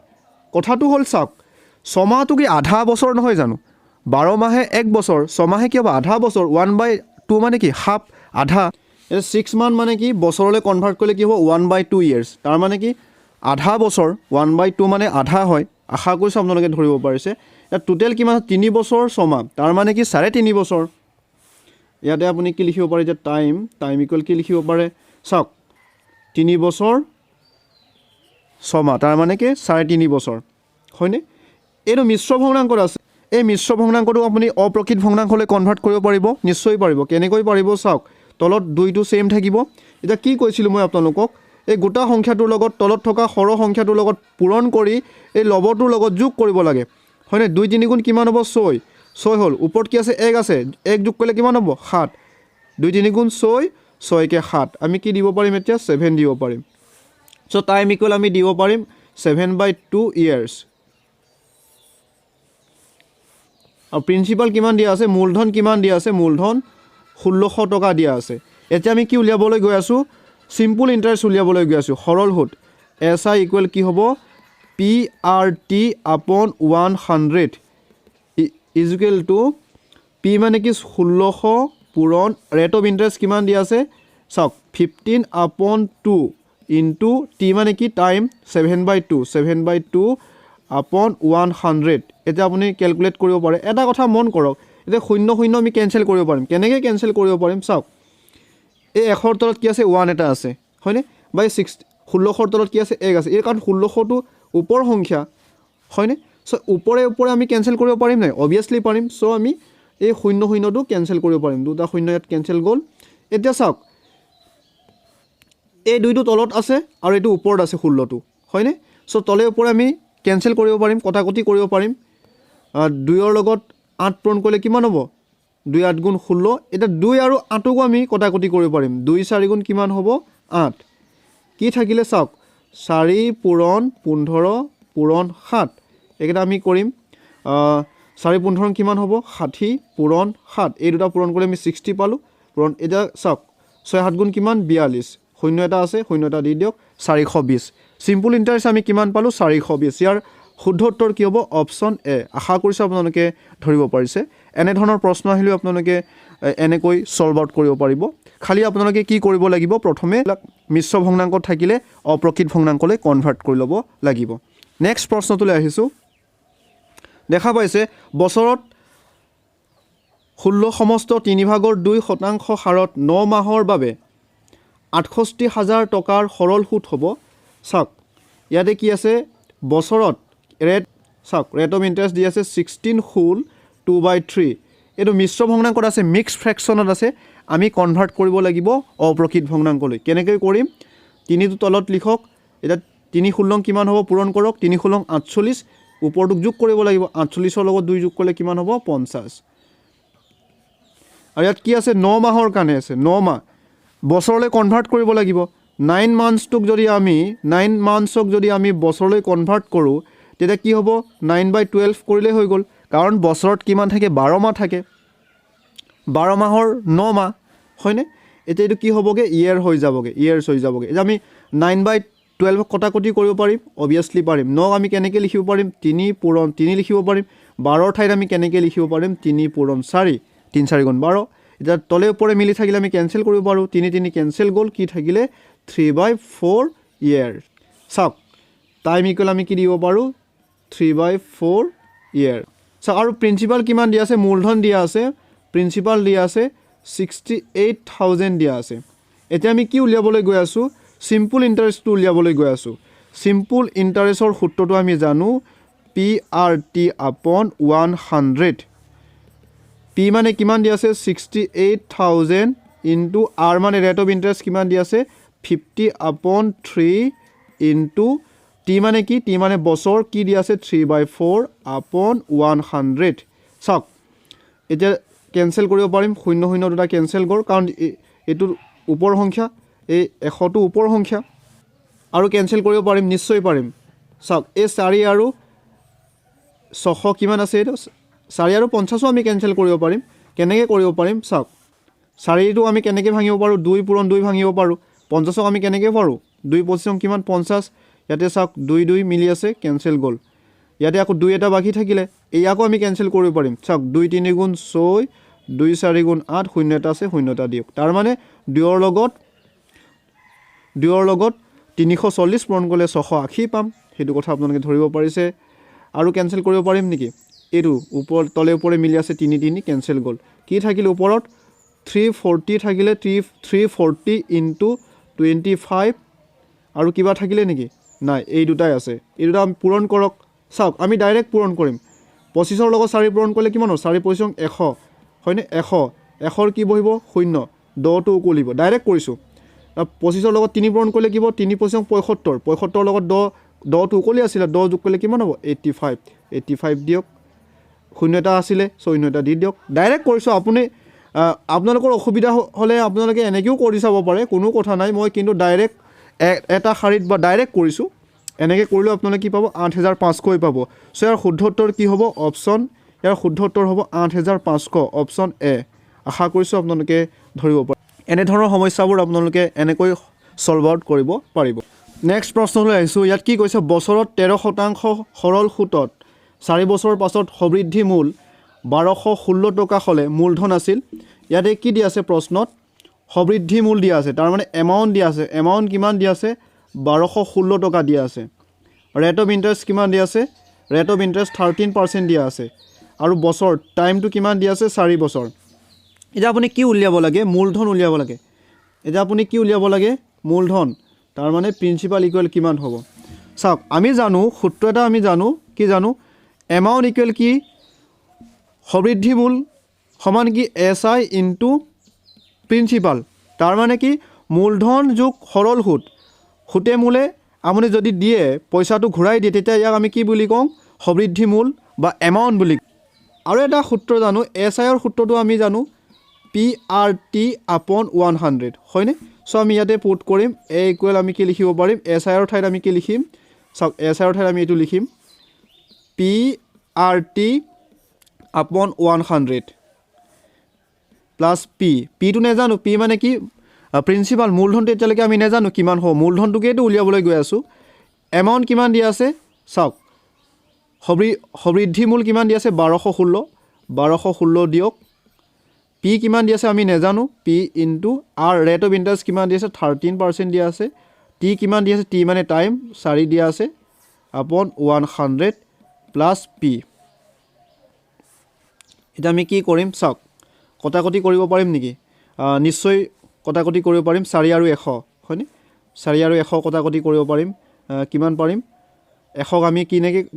কথাটো হ'ল, চাওক, ছমাহটো কি আধা বছৰ নহয় জানো? 12 মাহে এক বছৰ, ছমাহে কি হ'ব? আধা বছৰ। 1/2 মানে কি? হাফ, আধা। এতিয়া 6 মান্থ মানে কি? বছৰলৈ কনভাৰ্ট কৰিলে কি হ'ব? 1/2 ইয়েৰ্ছ। তাৰ মানে কি? আধা বছৰ। 1/2 মানে আধা হয়। আশা কৰিছোঁ আপোনালোকে ধৰিব পাৰিছে। ইয়াত টোটেল কিমান? 3 বছৰ ছমাহ, তাৰ মানে কি? 3.5 বছৰ। ইয়াতে আপুনি কি লিখিব পাৰে যে টাইম ইকুৱেল কি লিখিব পাৰে? চাওক, 3 বছৰ ছমাহ, তাৰ মানে কি? 3.5 বছৰ, হয়নে? এইটো মিশ্ৰ ভগ্নাংকত আছে। এই মিশ্ৰ ভগ্নাংকটো আপুনি অপ্ৰকৃত ভগ্নাংশলৈ কনভাৰ্ট কৰিব পাৰিব? নিশ্চয় পাৰিব। কেনেকৈ পাৰিব চাওক, তলত দুইটো ছেইম থাকিব। এতিয়া কি কৈছিলোঁ মই আপোনালোকক? এই গোটা সংখ্যাটোৰ লগত, তলত থকা সৰহ সংখ্যাটোৰ লগত পূৰণ কৰি এই লবটোৰ লগত যোগ কৰিব লাগে, হয়নে? দুই তিনি গুণ কিমান হ'ব? ছয়। ছয় হ'ল। ওপৰত কি আছে? এক আছে। এক যোগ কৰিলে কিমান হ'ব? সাত। দুই তিনি গুণ ছয়, ছয়কে সাত। আমি কি দিব পাৰিম এতিয়া? ছেভেন দিব পাৰিম। চ' টাইম ইকুৱেল আমি দিব পাৰিম 7/2 ইয়েৰ্ছ। আৰু প্ৰিন্সিপাল কিমান দিয়া আছে? মূলধন কিমান দিয়া আছে? মূলধন 1600 টকা দিয়া আছে। এতিয়া আমি কি উলিয়াবলৈ গৈ আছোঁ? চিম্পুল ইণ্টাৰেষ্ট উলিয়াবলৈ গৈ আছোঁ, সৰল সুত। এছ I equal কি হ'ব? P R T upon 100 is equal to P মানে কি? 1600 পূৰণ ৰেট অফ ইণ্টাৰেষ্ট কিমান দিয়া আছে চাওক, 15 upon 2 into T মানে কি? Time, 7/2, 7/2 upon 100। এতিয়া আপুনি কেলকুলেট কৰিব পাৰে। এটা কথা মন কৰক, এতিয়া শূন্য শূন্য আমি কেঞ্চেল কৰিব পাৰিম। কেনেকৈ কেঞ্চেল কৰিব পাৰিম চাওক, এই এশৰ তলত কি আছে? ওৱান এটা আছে, হয়নে? বা এই 1600ৰ তলত কি আছে? এক আছে। এই কাৰণ 1600টো ওপৰ সংখ্যা, হয়নে? চ' ওপৰে ওপৰে আমি কেঞ্চেল কৰিব পাৰিম নাই? অভিয়াছলি পাৰিম। চ' আমি এই শূন্য শূন্যটো কেঞ্চেল কৰিব পাৰিম। দুটা শূন্য ইয়াত কেঞ্চেল গ'ল। এতিয়া চাওক, এই দুইটো তলত আছে আৰু এইটো ওপৰত আছে 16টো, হয়নে? চ' তলে ওপৰে আমি কেঞ্চেল কৰিব পাৰিম, কটাকটি কৰিব পাৰিম। দুইৰ লগত আঠ পূৰণ কৰিলে কিমান হ'ব? দুই আঠ গুণ 16। এতিয়া দুই আৰু আঠকো আমি কটাকটি কৰিব পাৰিম। দুই চাৰি গুণ কিমান হ'ব? আঠ। কি থাকিলে চাওক, চাৰি পূৰণ 15 পূৰণ সাত। এইকেইটা আমি কৰিম। চাৰি 15 কিমান হ'ব? 60 পূৰণ সাত। এই দুটা পূৰণ কৰি আমি 60 পালোঁ। পূৰণ, এতিয়া চাওক, ছয় সাত গুণ কিমান? 42। শূন্য এটা আছে, শূন্য এটা দি দিয়ক, 420। চিম্পুল ইণ্টাৰেষ্ট আমি কিমান পালোঁ? 420। ইয়াৰ শুদ্ধ উত্তৰ কি হ'ব? Option A. আশা কৰিছোঁ আপোনালোকে ধৰিব পাৰিছে। এনেধৰণৰ প্ৰশ্ন আহিলেও আপোনালোকে এনেকৈ ছল্ভ আউট কৰিব পাৰিব। খালি আপোনালোকে কি কৰিব লাগিব? প্ৰথমে মিশ্ৰ ভগ্নাংক থাকিলে অপ্ৰকৃত ভগ্নাংকলৈ কনভাৰ্ট কৰি ল'ব লাগিব। নেক্সট প্ৰশ্নটোলৈ আহিছোঁ। দেখা পাইছে, বছৰত ষোল্ল সমস্ত তিনি ভাগৰ দুই শতাংশ হাৰত ন মাহৰ বাবে 68,000 টকাৰ সৰল সুত হ'ব। চাওক, ইয়াতে কি আছে? বছৰত ৰেট, চাওক, ৰেট অফ ইণ্টাৰেষ্ট দি আছে 16 whole 2 by 3। এইটো মিশ্ৰ ভগ্নাংকত আছে, মিক্স ফ্ৰেকশ্যনত আছে। আমি কনভাৰ্ট কৰিব লাগিব অপ্ৰকৃত ভগ্নাংকলৈ। কেনেকৈ কৰিম? তিনিটো তলত লিখক। এতিয়া তিনি ষোল্ল কিমান হ'ব? পূৰণ কৰক। তিনি ষোল্ল 48। ওপৰটোক যোগ কৰিব লাগিব। 48ৰ লগত দুই যোগ কৰিলে কিমান হ'ব? 50। আৰু ইয়াত কি আছে? ন মাহৰ কাৰণে আছে। ন মাহ বছৰলৈ কনভাৰ্ট কৰিব লাগিব। 9 মান্থছক যদি আমি বছৰলৈ কনভাৰ্ট কৰোঁ, তেতিয়া কি হ'ব? 9/12 কৰিলেই হৈ গ'ল। কাৰণ বছৰত কিমান থাকে? 12 মাহ থাকে। 12 মাহৰ ন মাহ, হয়নে? এতিয়া এইটো কি হ'বগৈ? ইয়েৰ হৈ যাবগৈ, ইয়েৰ্ছ হৈ যাবগৈ। এতিয়া আমি 9/12 কটাকটি কৰিব পাৰিম? অভিয়াছলি পাৰিম। নক আমি কেনেকৈ লিখিব পাৰিম? তিনি পূৰণ তিনি লিখিব পাৰিম। 12ৰ ঠাইত আমি কেনেকৈ লিখিব পাৰিম? তিনি পূৰণ চাৰি। তিনি চাৰি গুণ 12। এতিয়া তলে ওপৰে মিলি থাকিলে আমি কেঞ্চেল কৰিব পাৰোঁ। তিনি তিনি কেঞ্চেল গ'ল। কি থাকিলে? 3/4 ইয়েৰ। চাওক, টাইম ইকুৱেল আমি কি দিব পাৰোঁ? 3/4 ইয়েৰ। চাওক, আৰু প্ৰিন্সিপাল কিমান দিয়া আছে? মূলধন দিয়া আছে, প্ৰিন্সিপাল দিয়া আছে 68,000 দিয়া আছে। এতিয়া আমি কি উলিয়াবলৈ গৈ আছোঁ? চিম্পুল ইণ্টাৰেষ্টটো উলিয়াবলৈ গৈ আছোঁ। চিম্পুল ইণ্টাৰেষ্টৰ সূত্ৰটো আমি জানো, PRT upon 100। P মানে কিমান দিয়া আছে? 68,000 ইনটু আৰ মানে ৰেট অফ ইণ্টাৰেষ্ট কিমান দিয়া আছে? 50 আপন থ্ৰী ইনটু টি মানে কি? টি মানে বছৰ। কি দিয়া আছে? 3/4 আপন 100। চাওক, এতিয়া কেঞ্চেল কৰিব পাৰিম। শূন্য শূন্য দুটা কেঞ্চেল গ'ল, কাৰণ এইটো ওপৰ সংখ্যা, এই 100টো ওপৰ সংখ্যা। আৰু কেঞ্চেল কৰিব পাৰিম? নিশ্চয় পাৰিম। চাওক, এই চাৰি আৰু 600 কিমান আছে? এইটো চাৰি আৰু 50ো আমি কেঞ্চেল কৰিব পাৰিম। কেনেকৈ কৰিব পাৰিম? চাওক, চাৰিটো আমি কেনেকৈ ভাঙিব পাৰোঁ? দুই পূৰণ দুই ভাঙিব পাৰোঁ। 50ক আমি কেনেকৈ পাৰোঁ? দুই পঁচিছক কিমান? 50। ইয়াতে চাওক, দুই দুই মিলি আছে, কেঞ্চেল গ'ল। ইয়াতে আকৌ দুই এটা বাকী থাকিলে, ইয়াকো আমি কেঞ্চেল কৰিব পাৰিম। চাওক, দুই তিনি গুণ ছয়, দুই চাৰি গুণ আঠ, শূন্য এটা আছে, শূন্য এটা দিয়ক। তাৰমানে দুয়ৰ লগত 340 পূৰণ কৰিলে 680 পাম। সেইটো কথা আপোনালোকে ধৰিব পাৰিছে। আৰু কেঞ্চেল কৰিব পাৰিম নেকি? এইটো ওপৰ তলে ওপৰে মিলি আছে, তিনি তিনি কেঞ্চেল গ'ল। কি থাকিল ওপৰত? 340 থাকিলে। 340 ইনটু 25। আৰু কিবা থাকিলে নেকি? নাই, এই দুটাই আছে। এই দুটা আমি পূৰণ কৰক। চাওক, আমি ডাইৰেক্ট পূৰণ কৰিম। 25ৰ লগত চাৰি পূৰণ কৰিলে কিমান হ'ব? চাৰি পঁচিছ 100, হয়নে? 100, 100ৰ কি বহিব? শূন্য। দহটো উকলিব। ডাইৰেক্ট কৰিছোঁ। 25ৰ লগত তিনি পূৰণ কৰিলে কি হ'ব? তিনি পঁচিছ 75। 75ৰ লগত দহ, দহটো উকলি আছিলে, দহ যোগ কৰিলে কিমান হ'ব? 85। 85 দিয়ক। শূন্য এটা আছিলে, শূন্য এটা দি দিয়ক। ডাইৰেক্ট কৰিছোঁ। আপোনালোকৰ অসুবিধা হ'লে আপোনালোকে এনেকৈও কৰি চাব পাৰে, কোনো কথা নাই। মই কিন্তু ডাইৰেক্ট এটা শাৰীত বা ডাইৰেক্ট কৰিছোঁ। এনেকৈ কৰিলেও আপোনালোকে কি পাব? 8500ই পাব। চ' ইয়াৰ শুদ্ধ উত্তৰ কি হ'ব? অপশ্যন, ইয়াৰ শুদ্ধ উত্তৰ হ'ব 8500, অপশ্যন এ। আশা কৰিছোঁ আপোনালোকে ধৰিব পাৰে। এনেধৰণৰ সমস্যাবোৰ আপোনালোকে এনেকৈ ছল্ভ আউট কৰিব পাৰিব। নেক্সট প্ৰশ্নলৈ আহিছোঁ। ইয়াত কি কৈছে? বছৰত 13% সৰল সুতত 4 বছৰৰ পাছত সবৃদ্ধি মূল 1216 টকা হ'লে মূলধন আছিল। ইয়াতে কি দিয়া আছে প্ৰশ্নত? সবৃদ্ধি মূল দিয়া আছে, তাৰমানে এমাউণ্ট দিয়া আছে। এমাউণ্ট কিমান দিয়া আছে? 1216 টকা দিয়া আছে। ৰেট অফ ইণ্টাৰেষ্ট কিমান দিয়া আছে? ৰেট অফ ইণ্টাৰেষ্ট 13% দিয়া আছে। আৰু বছৰ, টাইমটো কিমান দিয়া আছে? 4 বছৰ। এতিয়া আপুনি কি উলিয়াব লাগে? মূলধন উলিয়াব লাগে। এতিয়া আপুনি কি উলিয়াব লাগে? মূলধন। তাৰমানে প্ৰিন্সিপাল ইকুৱেল কিমান হ'ব? চাওক, আমি জানো সূত্ৰ এটা, আমি জানো। কি জানো? এমাউণ্ট ইকুৱেল কি? সবৃদ্ধি মূল সমান কি? S I into principal. তাৰমানে কি? মূলধন যোগ সৰল সুত। সুতে মূলে আপুনি যদি দিয়ে, পইচাটো ঘূৰাই দিয়ে, তেতিয়া ইয়াক আমি কি বুলি কওঁ? সবৃদ্ধি মূল বা এমাউণ্ট বুলি। আৰু এটা সূত্ৰ জানো, এছ আইৰ সূত্ৰটো আমি জানো, PRT upon 100, হয়নে? চ' আমি ইয়াতে পুট কৰিম। এ ইকুৱেল আমি কি লিখিব পাৰিম? এছ আইৰ ঠাইত আমি কি লিখিম? চাওক, এছ আইৰ ঠাইত আমি এইটো লিখিম, PRT upon 100 plus P. পিটো নেজানো। পি মানে কি? প্ৰিন্সিপাল, মূলধনটো এতিয়ালৈকে আমি নেজানো কিমান হ'ব। মূলধনটোকেইতো উলিয়াবলৈ গৈ আছোঁ। এমাউণ্ট কিমান দিয়া আছে? চাওক, সবৃদ্ধি মূল কিমান দিয়া আছে? 1216। 1216 দিয়ক। পি কিমান দি আছে আমি নেজানো। P into R, rate of interest কিমান দি আছে? 13% দিয়া আছে। টি কিমান দি আছে? টি মানে টাইম, চাৰি দিয়া আছে, আপন 100 প্লাছ পি। এতিয়া আমি কি কৰিম? চাওক। কটাকটি কৰিব পাৰিম নেকি? নিশ্চয় কটাকটি কৰিব পাৰিম। চাৰি আৰু 100, হয়নে? চাৰি আৰু 100 কটাকটি কৰিব পাৰিম। কিমান পাৰিম? 100ক আমি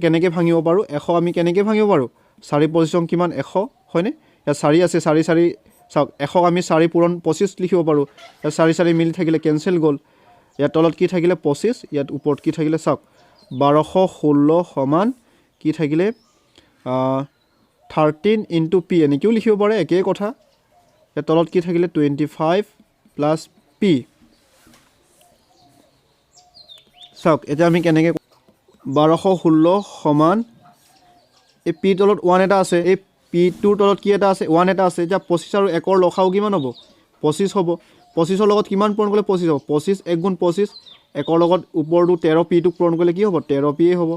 কেনেকৈ ভাঙিব পাৰোঁ? 100 আমি কেনেকৈ ভাঙিব পাৰোঁ? চাৰি পঁচিছ কিমান? 100, হয়নে? ইয়াত চাৰি আছে, চাৰি চাৰি, চাওক, 100ক আমি চাৰি পূৰণ 25 লিখিব পাৰোঁ। ইয়াত চাৰি চাৰি মিলি থাকিলে, কেঞ্চেল গ'ল। ইয়াত তলত কি থাকিলে? 25। ইয়াত ওপৰত কি থাকিলে? চাওক, 1216 সমান কি থাকিলে? 13 ইনটু পি, এনেকৈও লিখিব পাৰে, একেই কথা। ইয়াত তলত কি থাকিলে? 25 প্লাছ পি। চাওক, এতিয়া আমি কেনেকৈ 1216 সমান এই পি তলত ওৱান এটা আছে, এই পিটোৰ তলত কি এটা আছে? ওৱান এটা আছে। এতিয়া 25 আৰু একৰ লসাগু কিমান হ'ব? 25 হ'ব। 25ৰ লগত কিমান পূৰণ কৰিলে 25 হ'ব? 25 এক গুণ 25, একৰ লগত ওপৰটো 13 পিটোক পূৰণ কৰিলে কি হ'ব? 13 পিয়ে হ'ব।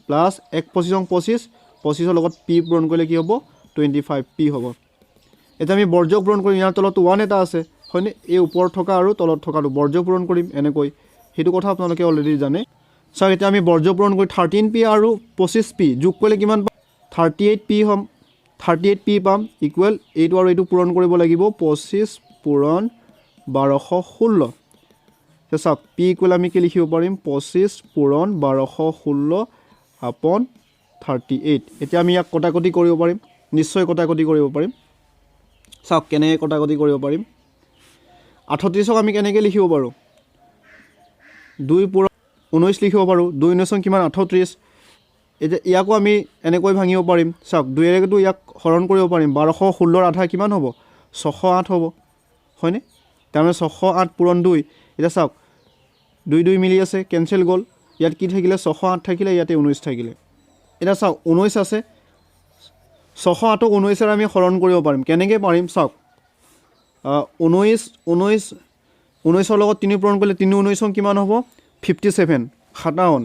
প্লাছ এক পঁচিছং 25, 25ৰ লগত পি পূৰণ কৰিলে কি হ'ব? 25 পি হ'ব। এতিয়া আমি বৰ্জক পূৰণ কৰিম। ইয়াৰ তলত ওৱান এটা আছে, হয়নে? এই ওপৰত থকা আৰু তলত থকাটো বৰ্জ পূৰণ কৰিম এনেকৈ, সেইটো কথা আপোনালোকে অলৰেডি জানে। চাওক, এতিয়া আমি বৰ্জ পূৰণ কৰি 13 পি আৰু 25 পি যোগ কৰিলে কিমান পাম? 38 পি হ'ম, 38 পি পাম। ইকুৱেল এইটো আৰু এইটো পূৰণ কৰিব লাগিব, 25 পূৰণ 1216। এতিয়া চাওক, পি ইকুৱেল আমি কি লিখিব পাৰিম? 25 পূৰণ 1216 আপন 38। এতিয়া আমি ইয়াক কটাকটি কৰিব পাৰিম, নিশ্চয় কটাকটি কৰিব পাৰিম। চাওক কেনেকৈ কটাকটি কৰিব পাৰিম। 38ক আমি কেনেকৈ লিখিব পাৰোঁ? দুই পূৰণ 19 লিখিব পাৰোঁ। দুই ঊনৈছ কিমান? 38। এতিয়া ইয়াকো আমি এনেকৈ ভাঙিব পাৰিম। চাওক, দুয়েৰেতো ইয়াক হৰণ কৰিব পাৰিম। 1216ৰ আধা কিমান হ'ব? 608 হ'ব, হয়নে? তাৰমানে 608 পূৰণ দুই। এতিয়া চাওক, দুই দুই মিলি আছে, কেঞ্চেল গ'ল। ইয়াত কি থাকিলে? 608 থাকিলে, ইয়াতে 19 থাকিলে। এতিয়া চাওক, 19 আছে, 608ক 19ৰে আমি হৰণ কৰিব পাৰিম। কেনেকৈ পাৰিম? চাওক, 19, 19, 19ৰ লগত তিনি পূৰণ কৰিলে তিনি ঊনৈছং কিমান হ'ব? 57, 57।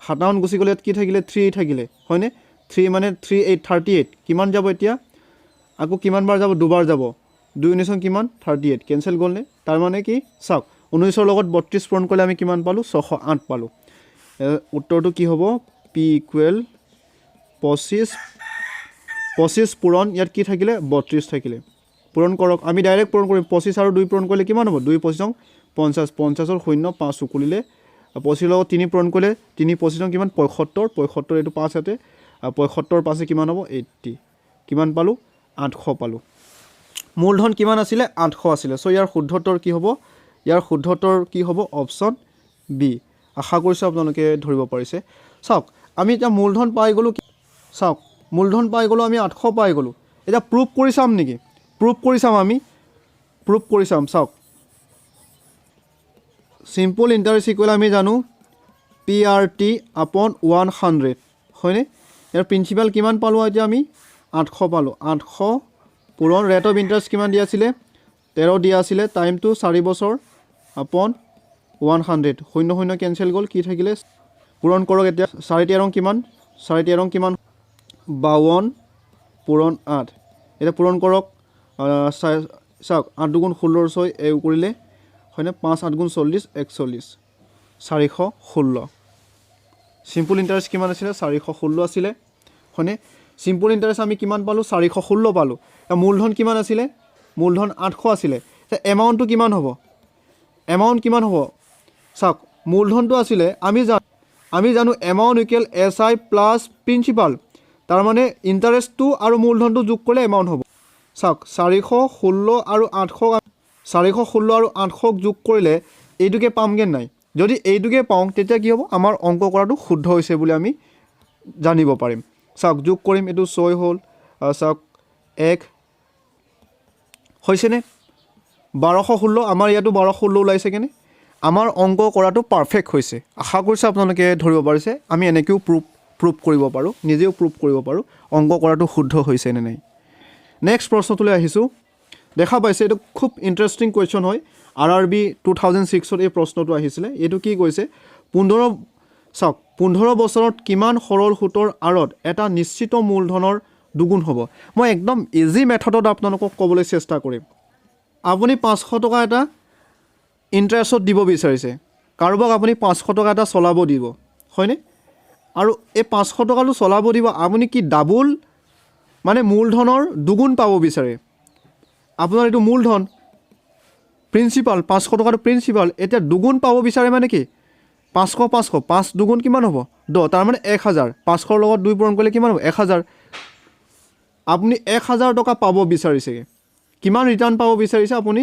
57 গুচি গ'লে ইয়াত কি থাকিলে? থ্ৰী থাকিলে, হয়নে? থ্ৰী মানে থ্ৰী এইট, 38। কিমান যাব এতিয়া? আকৌ কিমান বাৰ যাব? দুবাৰ যাব। দুই ঊনৈছং কিমান? 38। কেঞ্চেল গ'লনে? তাৰমানে কি? চাওক, 19ৰ লগত 32 পূৰণ কৰিলে আমি কিমান পালোঁ? 608 পালোঁ। উত্তৰটো কি হ'ব? পি ইকুৱেল 25 পূৰণ ইয়াত কি থাকিলে? 32 থাকিলে। পূৰণ কৰক, আমি ডাইৰেক্ট পূৰণ কৰিম। 25 আৰু দুই পূৰণ কৰিলে কিমান হ'ব? দুই পঁচিছং 50, 50ৰ শূন্য পাঁচ উকুলিলে। 25ৰ লগত তিনি পূৰণ কৰিলে তিনি পঁচিছং কিমান? 75, 75 এইটো পাঁচ ইয়াতে, 75 পাঁচে কিমান হ'ব? 80। কিমান পালোঁ? 800 পালোঁ। মূলধন কিমান আছিলে? 800 আছিলে। চ' ইয়াৰ শুদ্ধ উত্তৰ কি হ'ব? ইয়াৰ শুদ্ধ উত্তৰ কি হ'ব? Option B. আশা কৰিছোঁ আপোনালোকে ধৰিব পাৰিছে। চাওক, আমি এতিয়া মূলধন পাই গ'লোঁ। চাওক, মূলধন পাই গ'লোঁ আমি, 800 পাই গ'লোঁ। এতিয়া প্ৰুফ কৰি চাম নেকি? প্ৰুফ কৰি চাম, আমি প্ৰুফ কৰি চাম। চাওক, চিম্পল ইণ্টাৰেষ্ট ইকুৱেল আমি জানো P R T আপন 100, হয়নে? ইয়াৰ প্ৰিন্সিপাল কিমান পালোঁ এতিয়া? আমি 800 পালোঁ। 800 পূৰণ ৰেট অফ ইণ্টাৰেষ্ট কিমান দিয়া আছিলে? 13 দিয়া আছিলে। টাইমটো 4 বছৰ আপন 100। শূন্য শূন্য কেঞ্চেল গ'ল, কি থাকিলে? পূৰণ কৰক এতিয়া। চাৰি তেৰং কিমান? চাৰি তেৰং কিমান? 52 পূৰণ আঠ। এতিয়া পূৰণ কৰক। চাওক, আঠ দুগুণ ষোল্লৰ ছয় এই কৰিলে, হয়নে? পাঁচ আঠ গুণ 40, 41, 416। চিম্পুল ইণ্টাৰেষ্ট কিমান আছিলে? 416 আছিলে, হয়নে? চিম্পুল ইণ্টাৰেষ্ট আমি কিমান পালোঁ? 416 পালোঁ। এতিয়া মূলধন কিমান আছিলে? মূলধন 800 আছিলে। এতিয়া এমাউণ্টটো কিমান হ'ব? এমাউণ্ট কিমান হ'ব? চাওক, মূলধনটো আছিলে, আমি জানো amount equal S I plus principal. তাৰমানে ইণ্টাৰেষ্টটো আৰু মূলধনটো যোগ কৰিলে এমাউণ্ট হ'ব। চাওক, 416 আৰু 800, 416 আৰু 800ক যোগ কৰিলে এইটোকে পামগৈ নাই? যদি এইটোকে পাওঁ, তেতিয়া কি হ'ব? আমাৰ অংক কৰাটো শুদ্ধ হৈছে বুলি আমি জানিব পাৰিম। চাওক, যোগ কৰিম, এইটো ছয় হ'ল। চাওক, এক হৈছেনে? 1216, আমাৰ ইয়াতো 1216 ওলাইছে কেনে? আমাৰ অংক কৰাটো পাৰফেক্ট হৈছে। আশা কৰিছোঁ আপোনালোকে ধৰিব পাৰিছে। আমি এনেকৈও প্ৰুফ কৰিব পাৰোঁ, নিজেও প্ৰুফ কৰিব পাৰোঁ অংক কৰাটো শুদ্ধ হৈছে নে নাই। নেক্সট প্ৰশ্নটোলৈ আহিছোঁ। দেখা পাইছে, এইটো খুব ইণ্টাৰেষ্টিং কুৱেশ্যন হয়। আৰ আৰ বি 2006ত এই প্ৰশ্নটো আহিছিলে। এইটো কি কৈছে? চাওক, 15 বছৰত কিমান সৰল সুতৰ আঁৰত এটা নিশ্চিত মূলধনৰ দুগুণ হ'ব? মই একদম ইজি মেথডত আপোনালোকক ক'বলৈ চেষ্টা কৰিম। আপুনি 500 টকা এটা ইণ্টাৰেষ্টত দিব বিচাৰিছে কাৰোবাক, আপুনি 500 টকা এটা চলাব দিব, হয়নে? আৰু এই 500 টকাটো চলাব দিব, আপুনি কি ডাবুল, মানে মূলধনৰ দুগুণ পাব বিচাৰে। আপোনাৰ এইটো মূলধন প্ৰিন্সিপাল 500 টকাটো প্ৰিন্সিপাল, এতিয়া দুগুণ পাব বিচাৰে মানে কি 500 500 5 দুগুণ কিমান হ'ব 10, তাৰমানে 1000, 500ৰ লগত 2 পূৰণ কৰিলে কিমান হ'ব 1000। আপুনি 1000 টকা পাব বিচাৰিছে, কিমান ৰিটাৰ্ণ পাব বিচাৰিছে আপুনি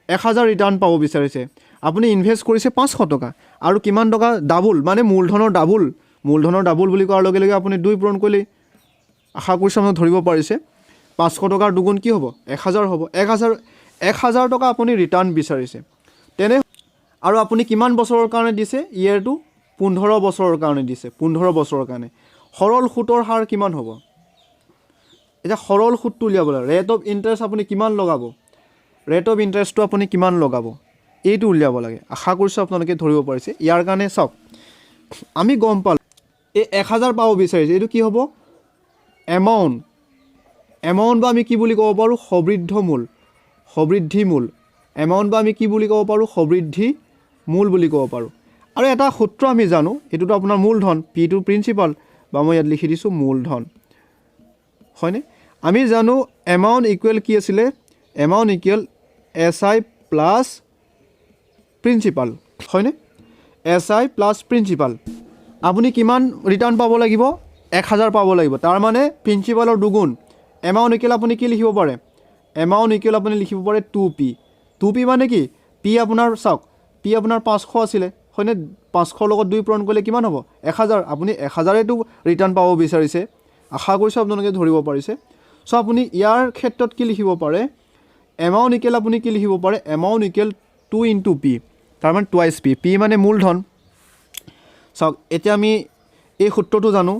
1000 ৰিটাৰ্ণ পাব বিচাৰিছে। আপুনি ইনভেষ্ট কৰিছে 500 টকা আৰু কিমান টকা ডাবুল, মানে মূলধনৰ ডাবুল, মূলধনৰ ডাবুল বুলি কোৱাৰ লগে লগে আপুনি 2 পূৰণ কৰিলে, আশা কৰিছোঁ আপুনি ধৰিব পাৰিছে, 500 টকাৰ দুগুণ কি হ'ব 1000 হ'ব। 1000 টকা আপুনি ৰিটাৰ্ণ বিচাৰিছে। তেনে আৰু আপুনি কিমান বছৰৰ কাৰণে দিছে ইয়েৰটো 15 বছৰৰ কাৰণে দিছে, 15 বছৰৰ কাৰণে সৰল সুতৰ হাৰ কিমান হ'ব। এতিয়া সৰল সুতটো উলিয়াব লাগে, ৰেট অফ ইণ্টাৰেষ্ট আপুনি কিমান লগাব, ৰেট অফ ইণ্টাৰেষ্টটো আপুনি কিমান লগাব এইটো উলিয়াব লাগে। আশা কৰিছোঁ আপোনালোকে ধৰিব পাৰিছে। ইয়াৰ কাৰণে চাওক আমি গম পালোঁ এই 1000 পাব বিচাৰিছে, এইটো কি হ'ব এমাউণ্ট, এমাউণ্ট বা আমি কি বুলি ক'ব পাৰোঁ সমৃদ্ধ মূল, সমৃদ্ধি মূল, এমাউণ্ট বা আমি কি বুলি ক'ব পাৰোঁ সমৃদ্ধি মূল বুলি ক'ব পাৰোঁ। আৰু এটা সূত্ৰ আমি জানো, এইটোতো আপোনাৰ মূলধন, পিটো প্ৰিন্সিপাল, বা মই ইয়াত লিখি দিছোঁ মূলধন, হয়নে। আমি জানো এমাউণ্ট ইকুৱেল কি আছিলে, amount equal S I plus principal, হয়নে, এছ I plus principal. আপুনি কিমান ৰিটাৰ্ণ পাব লাগিব 1000 পাব লাগিব, তাৰমানে প্ৰিন্সিপালৰ দুগুণ। এমাউণ্ট ইকুৱেল আপুনি কি লিখিব পাৰে, এমাউণ্ট ইকুৱেল আপুনি লিখিব পাৰে টু পি। টু পি মানে কি, পি আপোনাৰ চাওক পি আপোনাৰ 500 আছিলে, হয়নে, 500ৰ লগত 2 পূৰণ কৰিলে কিমান হ'ব 1000। আপুনি 1000েতো ৰিটাৰ্ণ পাব বিচাৰিছে, আশা কৰিছোঁ আপোনালোকে ধৰিব পাৰিছে। চ' আপুনি ইয়াৰ ক্ষেত্ৰত কি লিখিব পাৰে, এমাউণ্ট ইকুৱেল আপুনি কি লিখিব পাৰে, এমাউণ্ট ইকুৱেল 2 ইনটু পি, তাৰমানে টুৱাইছ পি, পি মানে মূলধন। চাওক এতিয়া আমি এই সূত্ৰটো জানো,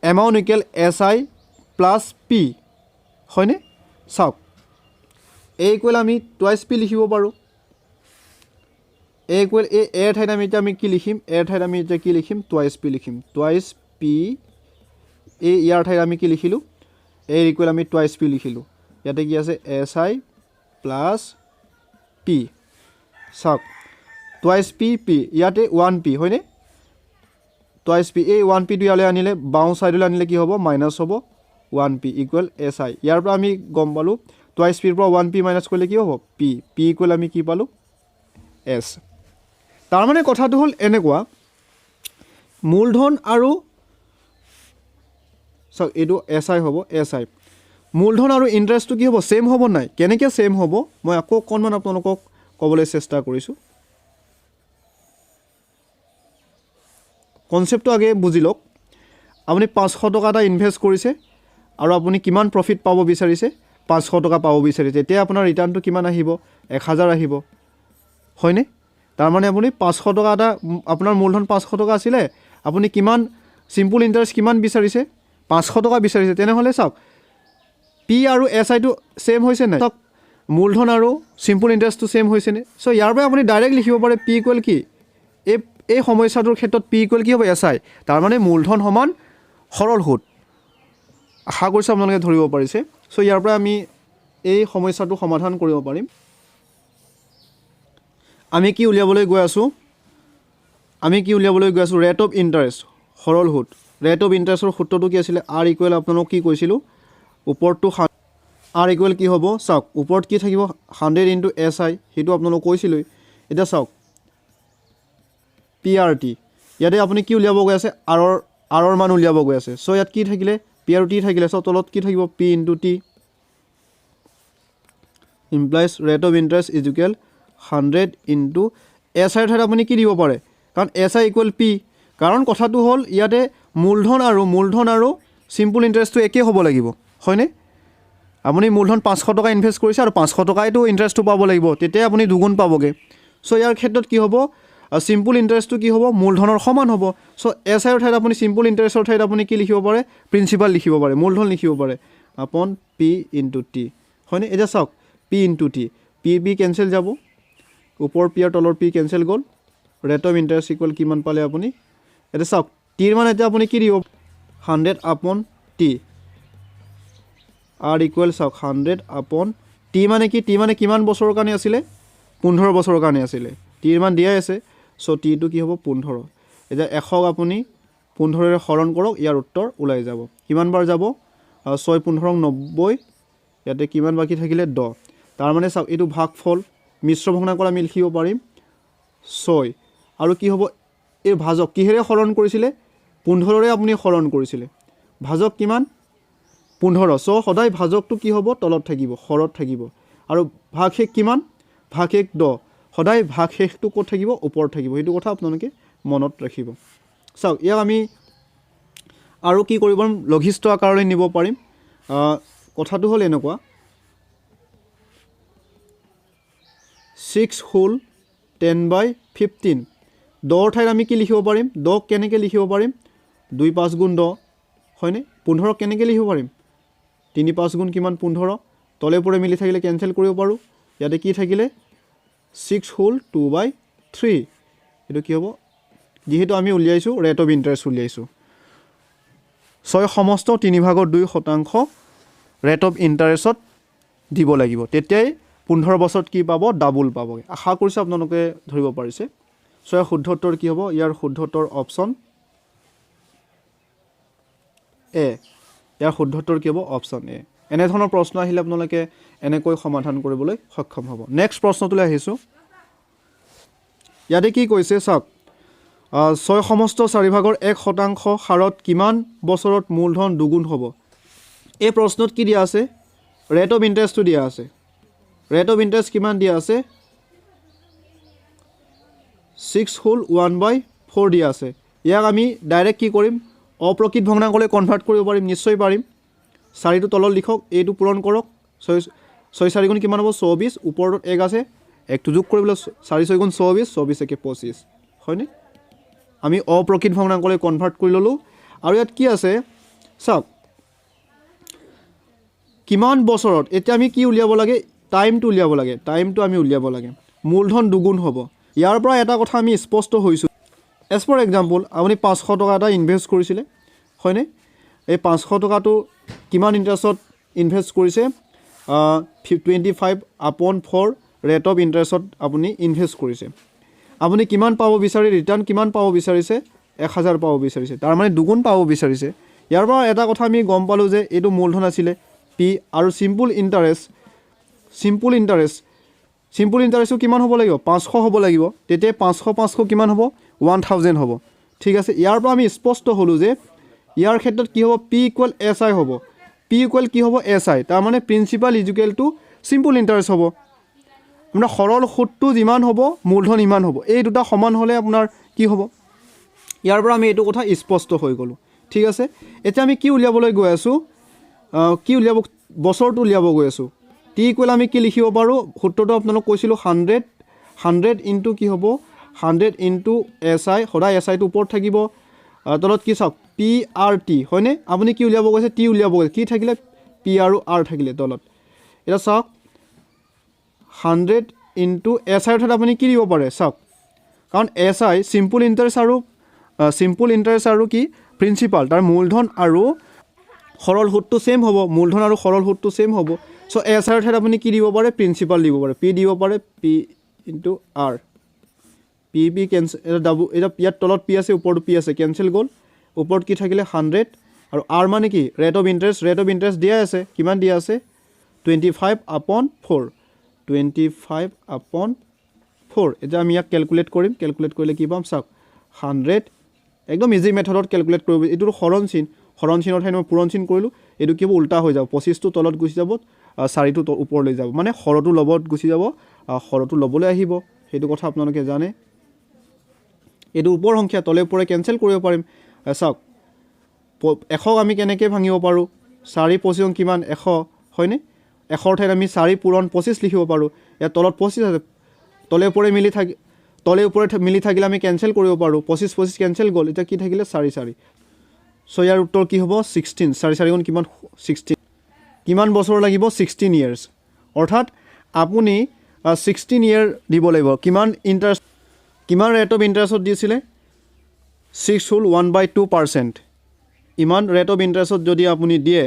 amount equal S I plus P, হয়নে। চাওক এ ইকুৱেল আমি টুৱাইছ পি লিখিব পাৰোঁ, এ ইকুৱেল এই এৰ ঠাইত আমি এতিয়া আমি কি লিখিম, এৰ ঠাইত আমি এতিয়া কি লিখিম টুৱাইছ পি লিখিম, টুৱাইছ পি এই ইয়াৰ ঠাইত আমি কি লিখিলোঁ, এ ইকুৱেল আমি টুৱাইছ পি লিখিলোঁ। ইয়াতে কি আছে এছ I plus P, চাওক টুৱাইছ পি পি ইয়াতে ওৱান পি, হয়নে, টুৱাইছ পি এই ওৱান পিটো ইয়ালৈ আনিলে বাওঁ ছাইডলৈ আনিলে কি হ'ব মাইনাছ হ'ব one P equal S I. ইয়াৰ পৰা আমি গম পালোঁ টুৱাইছ পিৰ পৰা ওৱান পি মাইনাছ কৰিলে কি হ'ব পি, পি ইকুৱেল আমি কি পালোঁ এছ। তাৰমানে কথাটো হ'ল এনেকুৱা, মূলধন আৰু চাওক এইটো এছ I হ'ব, এছ I মূলধন আৰু ইণ্টাৰেষ্টটো কি হ'ব ছেইম হ'ব নাই, কেনেকৈ ছেইম হ'ব মই আকৌ অকণমান আপোনালোকক ক'বলৈ চেষ্টা কৰিছোঁ। কনচেপ্টটো আগে বুজি লওক। আপুনি 500 টকা এটা ইনভেষ্ট কৰিছে আৰু আপুনি কিমান প্ৰফিট পাব বিচাৰিছে, 500 টকা পাব বিচাৰিছে, তেতিয়া আপোনাৰ ৰিটাৰ্ণটো কিমান আহিব 1000 আহিব, হয়নে। তাৰমানে আপুনি 500 টকা এটা, আপোনাৰ মূলধন 500 টকা আছিলে, আপুনি কিমান চিম্পুল ইণ্টাৰেষ্ট কিমান বিচাৰিছে 500 টকা বিচাৰিছে। তেনেহ'লে চাওক পি আৰু এছ আইটো ছেইম হৈছে নাই, চাওক মূলধন আৰু চিম্পুল ইণ্টাৰেষ্টটো ছেইম হৈছেনে। চ' ইয়াৰ পৰা আপুনি ডাইৰেক্ট লিখিব পাৰে পি ইকুৱেল কি, এই সমস্যাটোৰ ক্ষেত্ৰত পি ইকুৱেল কি হ'ব এছ I, তাৰমানে মূলধন সমান সৰল সুত। আশা কৰিছোঁ আপোনালোকে ধৰিব পাৰিছে। চ' ইয়াৰ পৰা আমি এই সমস্যাটো সমাধান কৰিব পাৰিম। আমি কি উলিয়াবলৈ গৈ আছোঁ, আমি কি উলিয়াবলৈ গৈ আছোঁ ৰেট অফ ইণ্টাৰেষ্ট, সৰল সুত। ৰেট অফ ইণ্টাৰেষ্টৰ সূত্ৰটো কি আছিলে, আৰ ইকুৱেল আপোনালোক কি কৈছিলোঁ, ওপৰটো আৰ ইকুৱেল কি হ'ব চাওক, ওপৰত কি থাকিব 100 ইনটু এছ I, সেইটো আপোনালোক কৈছিলোঁৱেই। এতিয়া চাওক পি আৰ টি, ইয়াতে আপুনি কি উলিয়াব গৈ আছে, আৰৰ মান উলিয়াব গৈ আছে। চ' ইয়াত কি থাকিলে পি আৰু টি থাকিলে, চ' তলত কি থাকিব P into T implies rate of interest is equal 100 into S আইৰ ঠাইত আপুনি কি দিব পাৰে, কাৰণ এছ I equal P. কাৰণ কথাটো হ'ল ইয়াতে মূলধন আৰু চিম্পুল ইণ্টাৰেষ্টটো একেই হ'ব লাগিব, হয়নে। আপুনি মূলধন 500 টকা ইনভেষ্ট কৰিছে আৰু 500 টকাইতো ইণ্টাৰেষ্টটো পাব লাগিব, তেতিয়াই আপুনি দুগুণ পাবগৈ। চ' ইয়াৰ ক্ষেত্ৰত কি হ'ব, চিম্পুল ইণ্টাৰেষ্টটো কি হ'ব মূলধনৰ সমান হ'ব। চ' এছ আইৰ ঠাইত আপুনি চিম্পুল ইণ্টাৰেষ্টৰ ঠাইত আপুনি কি লিখিব পাৰে, প্ৰিন্সিপাল লিখিব পাৰে, মূলধন লিখিব পাৰে আপন পি ইনটু টি, হয়নে। এতিয়া চাওক P into T, P P cancel যাব, ওপৰ পি আৰু তলৰ পি কেঞ্চেল গ'ল, ৰেট অফ ইণ্টাৰেষ্ট ইকুৱেল কিমান পালে আপুনি, এতিয়া চাওক টিৰ মান এতিয়া আপুনি কি দিব 100 আপন টি, আৰ ইকুৱেল চাওক 100 আপন টি মানে কি, টি মানে কিমান বছৰৰ কাৰণে আছিলে, 15 বছৰৰ কাৰণে আছিলে, টিৰ মান দিয়াই আছে। চ' টিটো কি হ'ব 15। এতিয়া 100ক আপুনি 15ৰে হৰণ কৰক, ইয়াৰ উত্তৰ ওলাই যাব। কিমান বাৰ যাব, 6 15 90, ইয়াতে কিমান বাকী থাকিলে 10। তাৰমানে চাওক, এইটো ভাগফল মিশ্ৰ ভগ্নাংকত আমি লিখিব পাৰিম 6। আৰু কি হ'ব? এই ভাজক কিহেৰে হৰণ কৰিছিলে? 15ৰে আপুনি হৰণ কৰিছিলে। ভাজক কিমান? 15। চ' সদায় ভাজকটো কি হ'ব? তলত থাকিব, হৰত থাকিব। আৰু ভাগশেষ কিমান? ভাগশেষ 10। সদায় ভাগশেষটো ক'ত থাকিব? ওপৰত থাকিব। সেইটো কথা আপোনালোকে মনত ৰাখিব। চাওক, ইয়াক আমি আৰু কি কৰিব পাৰিম? লঘিষ্ঠ আকাৰলৈ নিব পাৰিম। কথাটো হ'ল এনেকুৱা, 6 whole 10 বাই 15। 10ৰ ঠাইত আমি কি লিখিব পাৰিম? 10 কেনেকৈ লিখিব পাৰিম? 2 5 গুণ 10, হয়নে? 15 কেনেকৈ লিখিব পাৰিম? 3 5 গুণ কিমান? 15। তলে ওপৰে মিলি থাকিলে কেঞ্চেল কৰিব পাৰোঁ। ইয়াতে কি থাকিলে? 6 হোল 2 বাই 3। এইটো কি হ'ব? যিহেতু আমি উলিয়াইছোঁ ৰেট অফ ইণ্টাৰেষ্ট উলিয়াইছোঁ, 6 সমস্ত 3 ভাগৰ 2 শতাংশ ৰেট অফ ইণ্টাৰেষ্টত দিব লাগিব, তেতিয়াই 15 বছৰত কি পাব? ডাবুল পাবগৈ। আশা কৰিছোঁ আপোনালোকে ধৰিব পাৰিছে। চ' ইয়াৰ শুদ্ধ উত্তৰ কি হ'ব? ইয়াৰ শুদ্ধ উত্তৰ অপশ্যন এ। ইয়াৰ শুদ্ধ উত্তৰ কি হ'ব? Option A. এনেধৰণৰ প্ৰশ্ন আহিলে আপোনালোকে এনেকৈ সমাধান কৰিবলৈ সক্ষম হ'ব। নেক্সট প্ৰশ্নটোলৈ আহিছোঁ। ইয়াতে কি কৈছে চাওক, 6 সমস্ত 4 ভাগৰ 1 শতাংশ হাৰত কিমান বছৰত মূলধন দুগুণ হ'ব? এই প্ৰশ্নত কি দিয়া আছে? ৰেট অফ ইণ্টাৰেষ্টটো দিয়া আছে। ৰেট অফ ইণ্টাৰেষ্ট কিমান দিয়া আছে? 6 হোল 1 বাই 4 দিয়া আছে। ইয়াক আমি ডাইৰেক্ট কি কৰিম? অপ্ৰকৃত ভগ্নাংকলৈ কনভাৰ্ট কৰিব পাৰিম, নিশ্চয় পাৰিম। 4টো তলত লিখক, এইটো পূৰণ কৰক। 6 4 গুণ কিমান হ'ব? 24। ওপৰত 1 আছে, 1টো যোগ কৰিবলৈ 4 6 গুণ 24, 24 একে 25, হয়নে? আমি অপ্ৰকৃত ভগ্নাংকলৈ কনভাৰ্ট কৰি ল'লোঁ। আৰু ইয়াত কি আছে চাওক, কিমান বছৰত, এতিয়া আমি কি উলিয়াব লাগে? টাইমটো উলিয়াব লাগে। টাইমটো আমি উলিয়াব লাগে। মূলধন দুগুণ হ'ব। ইয়াৰ পৰা এটা কথা আমি স্পষ্ট হৈছোঁ। এজ ফৰ এক্সাম্পল, আপুনি 500 টকা এটা ইনভেষ্ট কৰিছিলে, হয়নে? এই 500 টকাটো কিমান ইণ্টাৰেষ্টত ইনভেষ্ট কৰিছে? 25 আপন 4 ৰেট অফ ইণ্টাৰেষ্টত আপুনি ইনভেষ্ট কৰিছে। আপুনি কিমান পাব বিচাৰি, ৰিটাৰ্ণ কিমান পাব বিচাৰিছে? 1000 পাব বিচাৰিছে, তাৰমানে দুগুণ পাব বিচাৰিছে। ইয়াৰ পৰা এটা কথা আমি গম পালোঁ যে এইটো মূলধন আছিলে পি, আৰু চিম্পুল ইণ্টাৰেষ্টটো কিমান হ'ব লাগিব? 500 হ'ব লাগিব। তেতিয়া 500 500 কিমান হ'ব? 1000 হ'ব। ঠিক আছে, ইয়াৰ পৰা আমি স্পষ্ট হ'লোঁ যে ইয়াৰ ক্ষেত্ৰত কি হ'ব? পি ইকুৱেল এছ I হ'ব। পি ইকুৱেল কি হ'ব? S I. তাৰমানে principal equal to simple interest হ'ব। আপোনাৰ সৰল সুতটো যিমান হ'ব, মূলধন ইমান হ'ব। এই দুটা সমান হ'লে আপোনাৰ কি হ'ব? ইয়াৰ পৰা আমি এইটো কথা স্পষ্ট হৈ গ'লোঁ। ঠিক আছে, এতিয়া আমি কি উলিয়াবলৈ গৈ আছোঁ? কি উলিয়াব? বছৰটো উলিয়াব গৈ আছোঁ। টি ইকুৱেল আমি কি লিখিব পাৰোঁ? সূত্ৰটো আপোনালোক কৈছিলোঁ, 100 ইনটু কি হ'ব? 100 ইনটু এছ I, সদায় এছ আইটো ওপৰত থাকিব। তলত কি চাওক? পি আৰ টি, হয়নে? আপুনি কি উলিয়াব গৈছে? টি উলিয়াব গৈছে। কি থাকিলে? পি আৰু আৰ থাকিলে তলত। এতিয়া চাওক, 100 ইনটু এছ আইৰ ঠাইত আপুনি কি দিব পাৰে চাওক, কাৰণ এছ I simple interest আৰু, চিম্পুল ইণ্টাৰেষ্ট আৰু কি প্ৰিন্সিপাল, তাৰ মূলধন আৰু সৰল সুতটো ছেইম হ'ব। মূলধন আৰু সৰল সুতটো ছেইম হ'ব। চ' এছ আইৰ ঠাইত আপুনি কি দিব পাৰে? প্ৰিন্সিপাল দিব পাৰে, পি দিব পাৰে, P into R. P P cancel, এটা ডাবু, এতিয়া ইয়াত তলত পি আছে, ওপৰতো পি আছে, কেঞ্চেল গ'ল। ওপৰত কি থাকিলে? 100। আৰু আৰ মানে কি? Rate of interest. Rate of interest দিয়াই আছে, কিমান দিয়া আছে? 25 আপন 4, 25 আপন 4। এতিয়া আমি ইয়াক কেলকুলেট কৰিম। কেলকুলেট কৰিলে কি পাম চাওক, 100, একদম ইজি মেথডত কেলকুলেট কৰিব। এইটোতো হৰণ চিন, হৰণ চিনৰ ঠাইত মই পূৰণ চিন কৰিলোঁ। এইটো কি হ'ব? উল্টা হৈ যাব, 25টো তলত গুচি যাব, 4টো ওপৰলৈ যাব, মানে হৰটো ল'বত গুচি যাব, হৰটো ল'বলৈ আহিব। সেইটো কথা আপোনালোকে জানে। এইটো ওপৰ সংখ্যা, তলে ওপৰে কেঞ্চেল কৰিব পাৰিম। চাওক, 100ক আমি কেনেকৈ ভাঙিব পাৰোঁ? 4 25 কিমান? 100, হয়নে? 100ৰ ঠাইত আমি 4 পূৰণ 25 লিখিব পাৰোঁ। ইয়াত তলত 25 আছে, তলে ওপৰে মিলি থাকি, তলে ওপৰে মিলি থাকিলে আমি কেঞ্চেল কৰিব পাৰোঁ। 25 25 কেঞ্চেল গ'ল, এতিয়া কি থাকিলে? 4 4। চ' ইয়াৰ উত্তৰ কি হ'ব? 16। 4 4 গুণ কিমান? 16। কিমান বছৰ লাগিব? 16 ইয়েৰ্ছ। অৰ্থাৎ আপুনি 16 ইয়েৰ দিব লাগিব। কিমান ইণ্টাৰেষ্ট, কিমান ৰেট অফ ইণ্টাৰেষ্টত দিছিলে? 6 হোল 1 বাই 2%। ইমান ৰেট অফ ইণ্টাৰেষ্টত যদি আপুনি দিয়ে,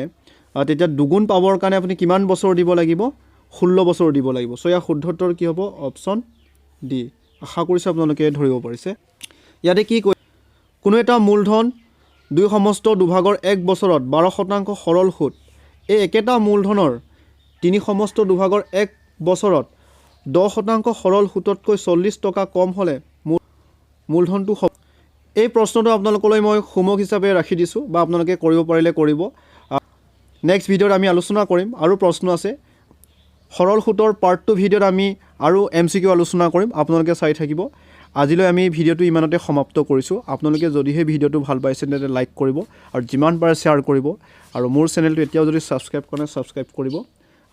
তেতিয়া দুগুণ পাবৰ কাৰণে আপুনি কিমান বছৰ দিব লাগিব? 16 বছৰ দিব লাগিব। চ' ইয়াৰ শুদ্ধ উত্তৰ কি হ'ব? Option D. আশা কৰিছোঁ আপোনালোকে ধৰিব পাৰিছে। ইয়াতে কি কৈ, কোনো এটা মূলধন 2 সমস্ত দুভাগৰ 1 বছৰত 12 শতাংশ সৰল সুত, এই একেটা মূলধনৰ 3 সমস্ত দুভাগৰ 1 বছৰত 10% সৰল সুততকৈ 40 টকা কম হ'লে মূলধনটো হ'ব? এই প্ৰশ্নটো আপোনালোকলৈ মই হোমৱৰ্ক হিচাপে ৰাখি দিছোঁ বা আপোনালোকে কৰিব পাৰিলে কৰিব। নেক্সট ভিডিঅ'ত আমি আলোচনা কৰিম। আৰু প্ৰশ্ন আছে। সৰল সুতৰ পাৰ্ট 2 ভিডিঅ'ত আমি আৰু এমচিকিউ আলোচনা কৰিম। আপোনালোকে চাই থাকিব। আজিলৈ আমি ভিডিঅ'টো ইমানতে সমাপ্ত কৰিছোঁ। আপোনালোকে যদিহে ভিডিঅ'টো ভাল পাইছে, তেন্তে লাইক কৰিব আৰু যিমান পাৰে শ্বেয়াৰ কৰিব আৰু মোৰ চেনেলটো এতিয়াও যদি ছাবস্ক্ৰাইব কৰা নাই, ছাবস্ক্ৰাইব কৰিব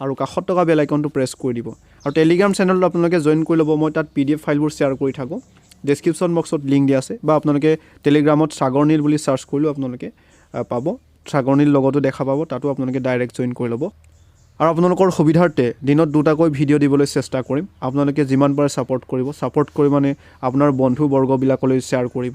আৰু কাষত থকা বেল আইকনটো প্ৰেছ কৰি দিব। আৰু টেলিগ্ৰাম চেনেলটো আপোনালোকে জইন কৰি ল'ব। মই তাত পিডিএফ ফাইলবোৰ শ্বেয়াৰ কৰি থাকোঁ। ডেছক্ৰিপশ্যন বক্সত লিংক দিয়া আছে বা আপোনালোকে টেলিগ্ৰামত সাগৰ নীল বুলি চাৰ্চ কৰিলেও আপোনালোকে পাব। সাগৰ নীল লগতো দেখা পাব, তাতো আপোনালোকে ডাইৰেক্ট জইন কৰি ল'ব। আৰু আপোনালোকৰ সুবিধাৰ্থে দিনত দুটাকৈ ভিডিঅ' দিবলৈ চেষ্টা কৰিম। আপোনালোকে যিমান পাৰে ছাপৰ্ট কৰিব। ছাপৰ্ট কৰি মানে আপোনাৰ বন্ধুবৰ্গবিলাকলৈ শ্বেয়াৰ কৰিব।